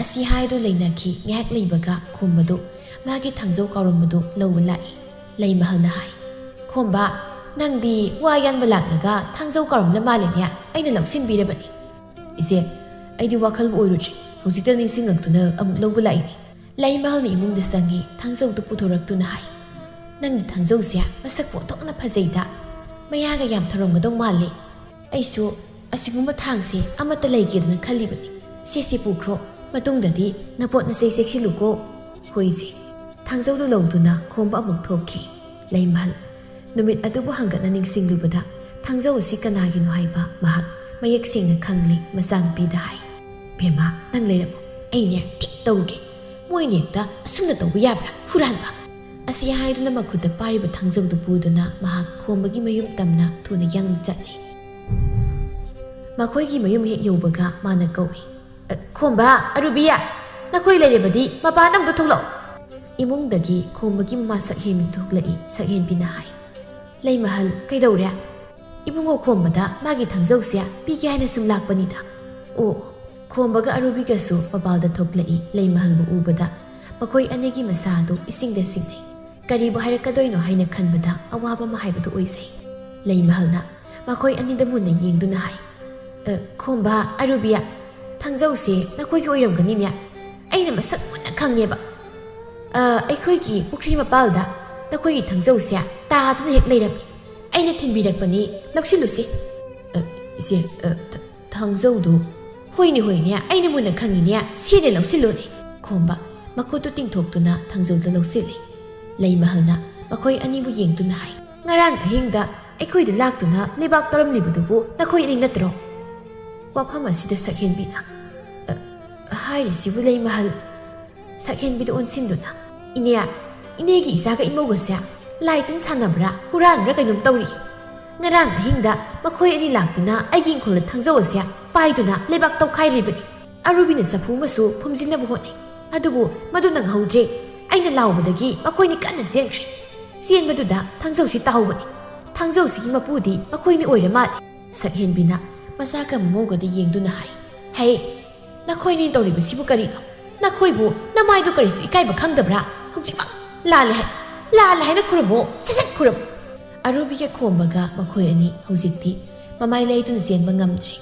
ꯑꯁꯤ ꯍꯥꯏꯗꯨ ꯂꯩꯅꯈꯤ꯫ ꯉꯥꯏꯍꯥꯛ ꯂꯩꯕꯒ ꯈꯣꯝꯕꯗꯨ ꯃꯥꯒꯤ ꯊꯥꯡꯖꯧ ꯀꯥꯎꯔꯝꯕꯗꯨ ꯂꯧꯕ ꯂꯥꯛꯏ꯫ ꯂꯩꯃꯍꯜꯅ ꯍꯥꯏ, "ꯈꯣꯝꯕ, ꯅꯪꯗꯤ ꯋꯥ ꯌꯥꯟꯕ ꯂꯥꯛꯂꯒ ꯊꯥꯡꯖꯧ ꯀꯥꯎꯔꯝꯂ ꯃꯥꯜꯂꯦꯅꯦ, ꯑꯩꯅ ꯂꯧꯁꯤꯟꯕꯤꯔꯕꯅꯤ꯫" "ꯏꯆꯦ, ꯑꯩꯗꯤ ꯋꯥꯈꯜꯕꯨ ꯑꯣꯏꯔꯨꯗ꯭ꯔꯦ, ꯍꯧꯖꯤꯛꯇ ꯅꯤꯡꯁꯤꯡꯉꯛꯇꯨꯅ ꯑꯃꯨꯛ ꯂꯧꯕ ꯂꯥꯛꯏꯅꯤ꯫" ꯂꯩꯃꯍꯜꯅ ꯏꯃꯨꯡꯗ ꯆꯪꯉꯤ꯫ ꯊꯥꯡꯖꯧꯗꯨ ꯄꯨꯊꯣꯔꯛꯇꯨꯅ ꯍꯥꯏ, "ꯅꯪꯒꯤ ꯊꯥꯡꯖꯧꯁꯦ ꯃꯁꯛ ꯑꯣꯟꯊꯣꯛꯅ ꯐꯖꯩꯗ꯫ ꯃꯌꯥꯒ ꯌꯥꯝ ꯊꯧꯔꯝꯒꯗꯧ ꯃꯥꯜꯂꯦ꯫ ꯑꯩꯁꯨ ꯑꯁꯤꯒꯨꯝꯕ ꯊꯥꯡꯁꯦ ꯑꯃꯠꯇ ꯂꯩꯒꯦꯗꯅ ꯈꯜꯂꯤꯕꯅꯤ꯫ ꯁꯦ, ꯁꯦ, ꯄꯨꯈ꯭ꯔꯣ꯫ ꯃꯇꯨꯡꯗꯗꯤ ꯅꯄꯣꯠ ꯅꯆꯩ ꯆꯦꯛꯁꯤꯜꯂꯨꯀꯣ꯫" "ꯍꯣꯏ ꯏꯆꯦ꯫" ꯊꯥꯡꯖꯧꯗꯨ ꯂꯧꯗꯨꯅ ꯈꯣꯝꯕ ꯑꯃꯨꯛ ꯊꯣꯛꯈꯤ꯫ ꯂꯩꯃꯍꯜ ꯅꯨꯃꯤꯠ ꯑꯗꯨꯕꯨ ꯍꯪꯒꯠꯅ ꯅꯤꯡꯁꯤꯡꯂꯨꯕꯗ ꯊꯥꯡꯖꯧ ꯑꯁꯤ ꯀꯅꯥꯒꯤꯅꯣ ꯍꯥꯏꯕ ꯃꯍꯥꯛ ꯃꯌꯦꯛ ꯁꯦꯡꯅ ꯈꯪꯂꯤ꯫ ꯃꯆꯥꯅꯨꯄꯤꯗ ꯍꯥꯏ, "ꯕꯦꯝꯃ, ꯅꯪ ꯂꯩꯔꯝꯃꯨ, ꯑꯩꯅꯦ ꯊꯤꯛ ꯇꯧꯔꯨꯒꯦ꯫ ꯃꯣꯏꯅ ꯍꯦꯛꯇ ꯑꯁꯨꯝꯅ ꯇꯧꯕ ꯌꯥꯕ꯭ꯔꯥ? ꯍꯨꯔꯥꯟꯕ!" ꯑꯁꯤ ꯍꯥꯏꯗꯨꯅ ꯃꯈꯨꯠꯇ ꯄꯥꯏꯔꯤꯕ ꯊꯥꯡꯖꯧꯗꯨ ꯄꯨꯗꯨꯅ ꯃꯍꯥꯛ ꯈꯣꯝꯕꯒꯤ ꯃꯌꯨꯝ ꯇꯝꯅ ꯊꯨꯅ ꯌꯥꯡꯅ ꯆꯠꯂꯤ꯫ ꯃꯈꯣꯏꯒꯤ ꯃꯌꯨꯝ ꯍꯦꯛ ꯌꯧꯕꯒ ꯃꯥꯅ ꯀꯧꯏ, "ꯑ, ꯈꯣꯝꯕ, ꯑꯔꯨꯕꯤ, ꯅꯈꯣꯏ ꯂꯩꯔꯕꯗꯤ ꯃꯄꯥꯟꯗ ꯑꯃꯨꯛꯇ ꯊꯣꯛꯂꯛꯑꯣ꯫" ꯏꯃꯨꯡꯗꯒꯤ ꯈꯣꯝꯕꯒꯤ ꯃꯃꯥ ꯁꯛꯍꯦꯟꯕꯤ ꯊꯣꯛꯂꯛꯏ꯫ ꯁꯛꯍꯦꯟꯕꯤꯅ ꯍꯥꯏ, "ꯂꯩꯃꯍꯜ, ꯀꯩꯗꯧꯔꯦ?" "ꯏꯕꯨꯡꯉꯣ ꯈꯣꯝꯕꯗ ꯃꯥꯒꯤ ꯊꯥꯡꯖꯧꯁꯦ ꯄꯤꯒꯦ ꯍꯥꯏꯅ ꯁꯨꯝ ꯂꯥꯛꯄꯅꯤꯗ꯫" "ꯑꯣ, ꯈꯣꯝꯕꯒ ꯑꯔꯨꯕꯤꯒꯁꯨ ꯃꯄꯥꯜꯗ ꯊꯣꯛꯂꯛꯏ꯫ ꯂꯩꯃꯍꯜꯕꯨ ꯎꯕꯗ ꯃꯈꯣꯏ ꯑꯅꯤꯒꯤ ꯃꯁꯥ ꯑꯗꯨ ꯏꯁꯤꯡꯗ ꯁꯤꯡꯅꯩ꯫ ꯀꯔꯤꯕꯨ ꯍꯥꯏꯔꯛꯀꯗꯣꯏꯅꯣ ꯍꯥꯏꯅ ꯈꯟꯕꯗ ꯑꯋꯥꯕ ꯑꯃ ꯍꯥꯏꯕꯗꯨ ꯑꯣꯏꯖꯩ꯫ ꯂꯩꯃꯍꯜꯅ ꯃꯈꯣꯏ ꯑꯅꯤꯗ ꯃꯨꯟꯅ ꯌꯦꯡꯗꯨꯅ ꯍꯥꯏ, "ꯑ, ꯈꯣꯝꯕ, ꯑꯔꯨꯕꯤꯌꯥ, ꯊꯥꯡꯖꯧꯁꯦ ꯅꯈꯣꯏꯒꯤ ꯑꯣꯏꯔꯝꯒꯅꯤꯅꯦ? ꯑꯩꯅ ꯃꯁꯛ ꯃꯨꯟꯅ ꯈꯪꯉꯦꯕ꯫ ꯑ, ꯑꯩꯈꯣꯏꯒꯤ ꯄꯨꯈ꯭ꯔꯤ ꯃꯄꯥꯜꯗ ꯅꯈꯣꯏꯒꯤ ꯊꯥꯡꯖꯧꯁꯦ ꯇꯥꯗꯨꯅ ꯍꯦꯛ ꯂꯩꯔꯝꯃꯤ꯫ ꯑꯩꯅ ꯊꯤꯟꯕꯤꯔꯛꯄꯅꯤ, ꯂꯧꯁꯤꯜꯂꯨꯁꯦ꯫" "ꯑ, ꯏꯆꯦ, ꯑ, ꯊ-, ꯊꯥꯡꯖꯧꯗꯨ?" "ꯍꯣꯏꯅꯦ, ꯍꯣꯏꯅꯦ, ꯑꯩꯅ ꯃꯨꯟꯅ ꯈꯪꯉꯤꯅꯦ, ꯁꯤꯅꯦ, ꯂꯧꯁꯤꯜꯂꯨꯅꯦ꯫" ꯈꯣꯝꯕ ꯃꯈꯨꯠꯇꯨ ꯇꯤꯡꯊꯣꯛꯇꯨꯅ ꯊꯥꯡꯖꯧꯗꯨ ꯂꯧꯁꯤꯜꯂꯤ꯫ ꯂꯩꯃꯍꯜꯅ ꯃꯈꯣꯏ ꯑꯅꯤꯕꯨ ꯌꯦꯡꯗꯨꯅ ꯍꯥꯏ, "ꯉꯔꯥꯡ ꯑꯍꯤꯡꯗ ꯑꯩꯈꯣꯏꯗ ꯂꯥꯛꯇꯨꯅ ꯂꯩꯕꯥꯛ ꯇꯧꯔꯝꯂꯤꯕꯗꯨꯕꯨ ꯅꯈꯣꯏ ꯑꯅꯤ ꯅꯠꯇ꯭ꯔꯣ?" ꯋꯥꯐꯝ ꯑꯁꯤꯗ ꯁꯛꯍꯦꯟꯕꯤꯅ, "ꯑ, ꯍꯥꯏꯔꯤꯁꯤꯕꯨ ꯂꯩꯃꯍꯜ?" ꯁꯛꯍꯦꯟꯕꯤꯗ ꯑꯣꯟꯁꯤꯟꯗꯨꯅ, "ꯏꯅꯦ, ꯏꯅꯦꯒꯤ ꯏꯆꯥꯒ ꯏꯃꯧꯒꯁꯦ ꯂꯥꯏ ꯇꯤꯟ ꯁꯥꯟꯅꯕ꯭ꯔꯥ, ꯍꯨꯔꯥꯟꯕ꯭ꯔꯥ ꯀꯩꯅꯣꯝ ꯇꯧꯔꯤ꯫ ꯉꯔꯥꯡ ꯑꯍꯤꯡꯗ ꯃꯈꯣꯏ ꯑꯅꯤ ꯂꯥꯛꯇꯨꯅ ꯑꯩꯒꯤ ꯏꯪꯈꯣꯜꯗ ꯊꯥꯡꯖꯧ ꯑꯁꯦ ꯄꯥꯏꯗꯨꯅ ꯂꯩꯕꯥꯛ ꯇꯧꯈꯥꯏꯔꯤꯕꯅꯤ꯫ ꯑꯔꯨꯕꯤꯅ ꯆꯐꯨ ꯑꯃꯁꯨ ꯐꯨꯝꯖꯤꯟꯅꯕ ꯍꯣꯠꯅꯩ꯫ ꯑꯗꯨꯕꯨ ꯃꯗꯨ ꯅꯪꯍꯧꯗ꯭ꯔꯦ꯫ ꯑꯩꯅ ꯂꯥꯎꯕꯗꯒꯤ ꯃꯈꯣꯏꯅꯤ ꯀꯟꯅ ꯆꯦꯟꯈ꯭ꯔꯦ꯫ ꯆꯦꯟꯕꯗꯨꯗ ꯊꯥꯡꯖꯧꯁꯤ ꯇꯥꯍꯧꯕꯅꯤ꯫ ꯊꯥꯡꯖꯧꯁꯤꯒꯤ ꯃꯄꯨꯗꯤ ꯃꯈꯣꯏꯅꯤ ꯑꯣꯏꯔ ꯃꯥꯜꯂꯦ꯫" ꯁꯛꯍꯦꯟꯕꯤꯅ ꯃꯆꯥꯒ ꯃꯃꯧꯒꯗ ꯌꯦꯡꯗꯨꯅ ꯍꯥꯏ, "ꯍꯩ, ꯅꯈꯣꯏꯅꯤ ꯇꯧꯔꯤꯕꯁꯤꯕꯨ ꯀꯔꯤꯅꯣ? ꯅꯈꯣꯏꯕꯨ ꯅꯃꯥꯏꯗꯨ ꯀꯔꯤꯁꯨ ꯏꯀꯥꯏꯕ ꯈꯪꯗꯕ꯭ꯔꯥ? ꯍꯧꯖꯤꯛꯃꯛ ꯂꯥꯜꯂꯦ ꯍꯥꯏ, ꯂꯥꯜꯂꯦ ꯍꯥꯏꯅ ꯈꯨꯔꯨꯝꯃꯣ, ꯁꯠ ꯁꯠ ꯈꯨꯔꯨꯝꯃꯨ꯫" ꯑꯔꯨꯕꯤꯒ ꯈꯣꯝꯕꯒ ꯃꯈꯣꯏ ꯑꯅꯤ ꯍꯧꯖꯤꯛꯇꯤ ꯃꯃꯥꯏ ꯂꯩꯗꯨꯅ ꯆꯦꯟꯕ ꯉꯝꯗ꯭ꯔꯦ꯫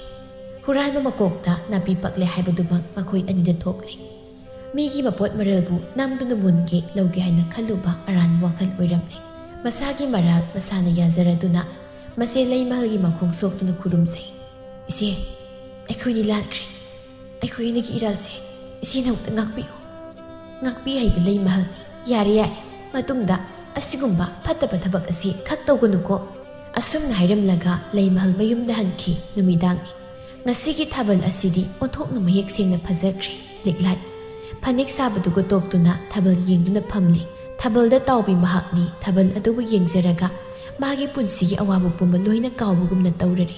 ꯍꯨꯔꯥꯟꯕ ꯃꯀꯣꯛꯇ ꯅꯥꯄꯤ ꯄꯛꯂꯦ ꯍꯥꯏꯕꯗꯨꯃꯛ ꯃꯈꯣꯏ ꯑꯅꯤꯗ ꯊꯣꯛꯂꯦ꯫ ꯃꯤꯒꯤ ꯃꯄꯣꯠ ꯃꯔꯜꯕꯨ ꯅꯝꯗꯨꯅ ꯃꯨꯟꯒꯦ ꯂꯧꯒꯦ ꯍꯥꯏꯅ ꯈꯜꯂꯨꯕ ꯑꯔꯥꯟꯕ ꯋꯥꯈꯜ ꯑꯣꯏꯔꯝꯂꯦ꯫ ꯃꯁꯥꯒꯤ ꯃꯔꯥꯜ ꯃꯁꯥꯅ ꯌꯥꯖꯔꯗꯨꯅ ꯃꯆꯦ ꯂꯩꯃꯍꯜꯒꯤ ꯃꯈꯣꯡ ꯁꯣꯛꯇꯨꯅ ꯈꯨꯔꯨꯝꯖꯩ꯫ "ꯏꯆꯦ, ꯑꯩꯈꯣꯏꯅꯤ ꯂꯥꯟꯈ꯭ꯔꯦ꯫ ꯑꯩꯈꯣꯏ ꯑꯅꯤꯒꯤ ꯏꯔꯥꯜꯁꯦ ꯏꯆꯦꯅ ꯑꯃꯨꯛꯇ ꯉꯥꯛꯄꯤꯌꯨ꯫ ꯉꯥꯛꯄꯤ ꯍꯩꯕ ꯂꯩꯃꯍꯜꯅꯤ꯫ ꯌꯥꯔꯦ, ꯌꯥꯔꯦ꯫ ꯃꯇꯨꯡꯗ ꯑꯁꯤꯒꯨꯝꯕ ꯐꯠꯇꯕ ꯊꯕꯛ ꯑꯁꯤ ꯈꯛ ꯇꯧꯒꯅꯨꯀꯣ꯫" ꯑꯁꯨꯝꯅ ꯍꯥꯏꯔꯝꯂꯒ ꯂꯩꯃꯍꯜ ꯃꯌꯨꯝꯗ ꯍꯟꯈꯤ꯫ ꯅꯨꯃꯤꯗꯥꯡꯅꯤ꯫ ꯉꯁꯤꯒꯤ ꯊꯥꯕꯜ ꯑꯁꯤꯗꯤ ꯑꯣꯟꯊꯣꯛꯅ ꯃꯌꯦꯛ ꯁꯦꯡꯅ ꯐꯖꯈ꯭ꯔꯦ꯫ ꯂꯤꯛꯂꯥꯏ ꯐꯅꯦꯛ ꯁꯥꯕꯗꯨꯒ ꯇꯣꯛꯇꯨꯅ ꯊꯥꯕꯜ ꯌꯦꯡꯗꯨꯅ ꯐꯝꯂꯤ꯫ ꯊꯥꯕꯜꯗ ꯇꯥꯎꯕꯤ ꯃꯍꯥꯛꯅꯤ꯫ ꯊꯥꯕꯜ ꯑꯗꯨꯕꯨ ꯌꯦꯡꯖꯔꯒ ꯃꯥꯒꯤ ꯄꯨꯟꯁꯤꯒꯤ ꯑꯋꯥꯕ ꯄꯨꯝꯕ ꯂꯣꯏꯅ ꯀꯥꯎꯕꯒꯨꯝꯅ ꯇꯧꯔꯔꯦ꯫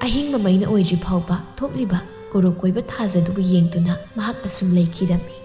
ꯑꯍꯤꯡ ꯃꯃꯩꯅ ꯑꯣꯏꯗ꯭ꯔꯤ ꯐꯥꯎꯕ ꯊꯣꯛꯂꯤꯕ ꯀꯣꯔꯣꯛ ꯀꯣꯏꯕ ꯊꯥꯖꯗꯨꯕꯨ ꯌꯦꯡꯗꯨꯅ ꯃꯍꯥꯛ ꯑꯁꯨꯝ ꯂꯩꯈꯤꯔꯝꯃꯤ꯫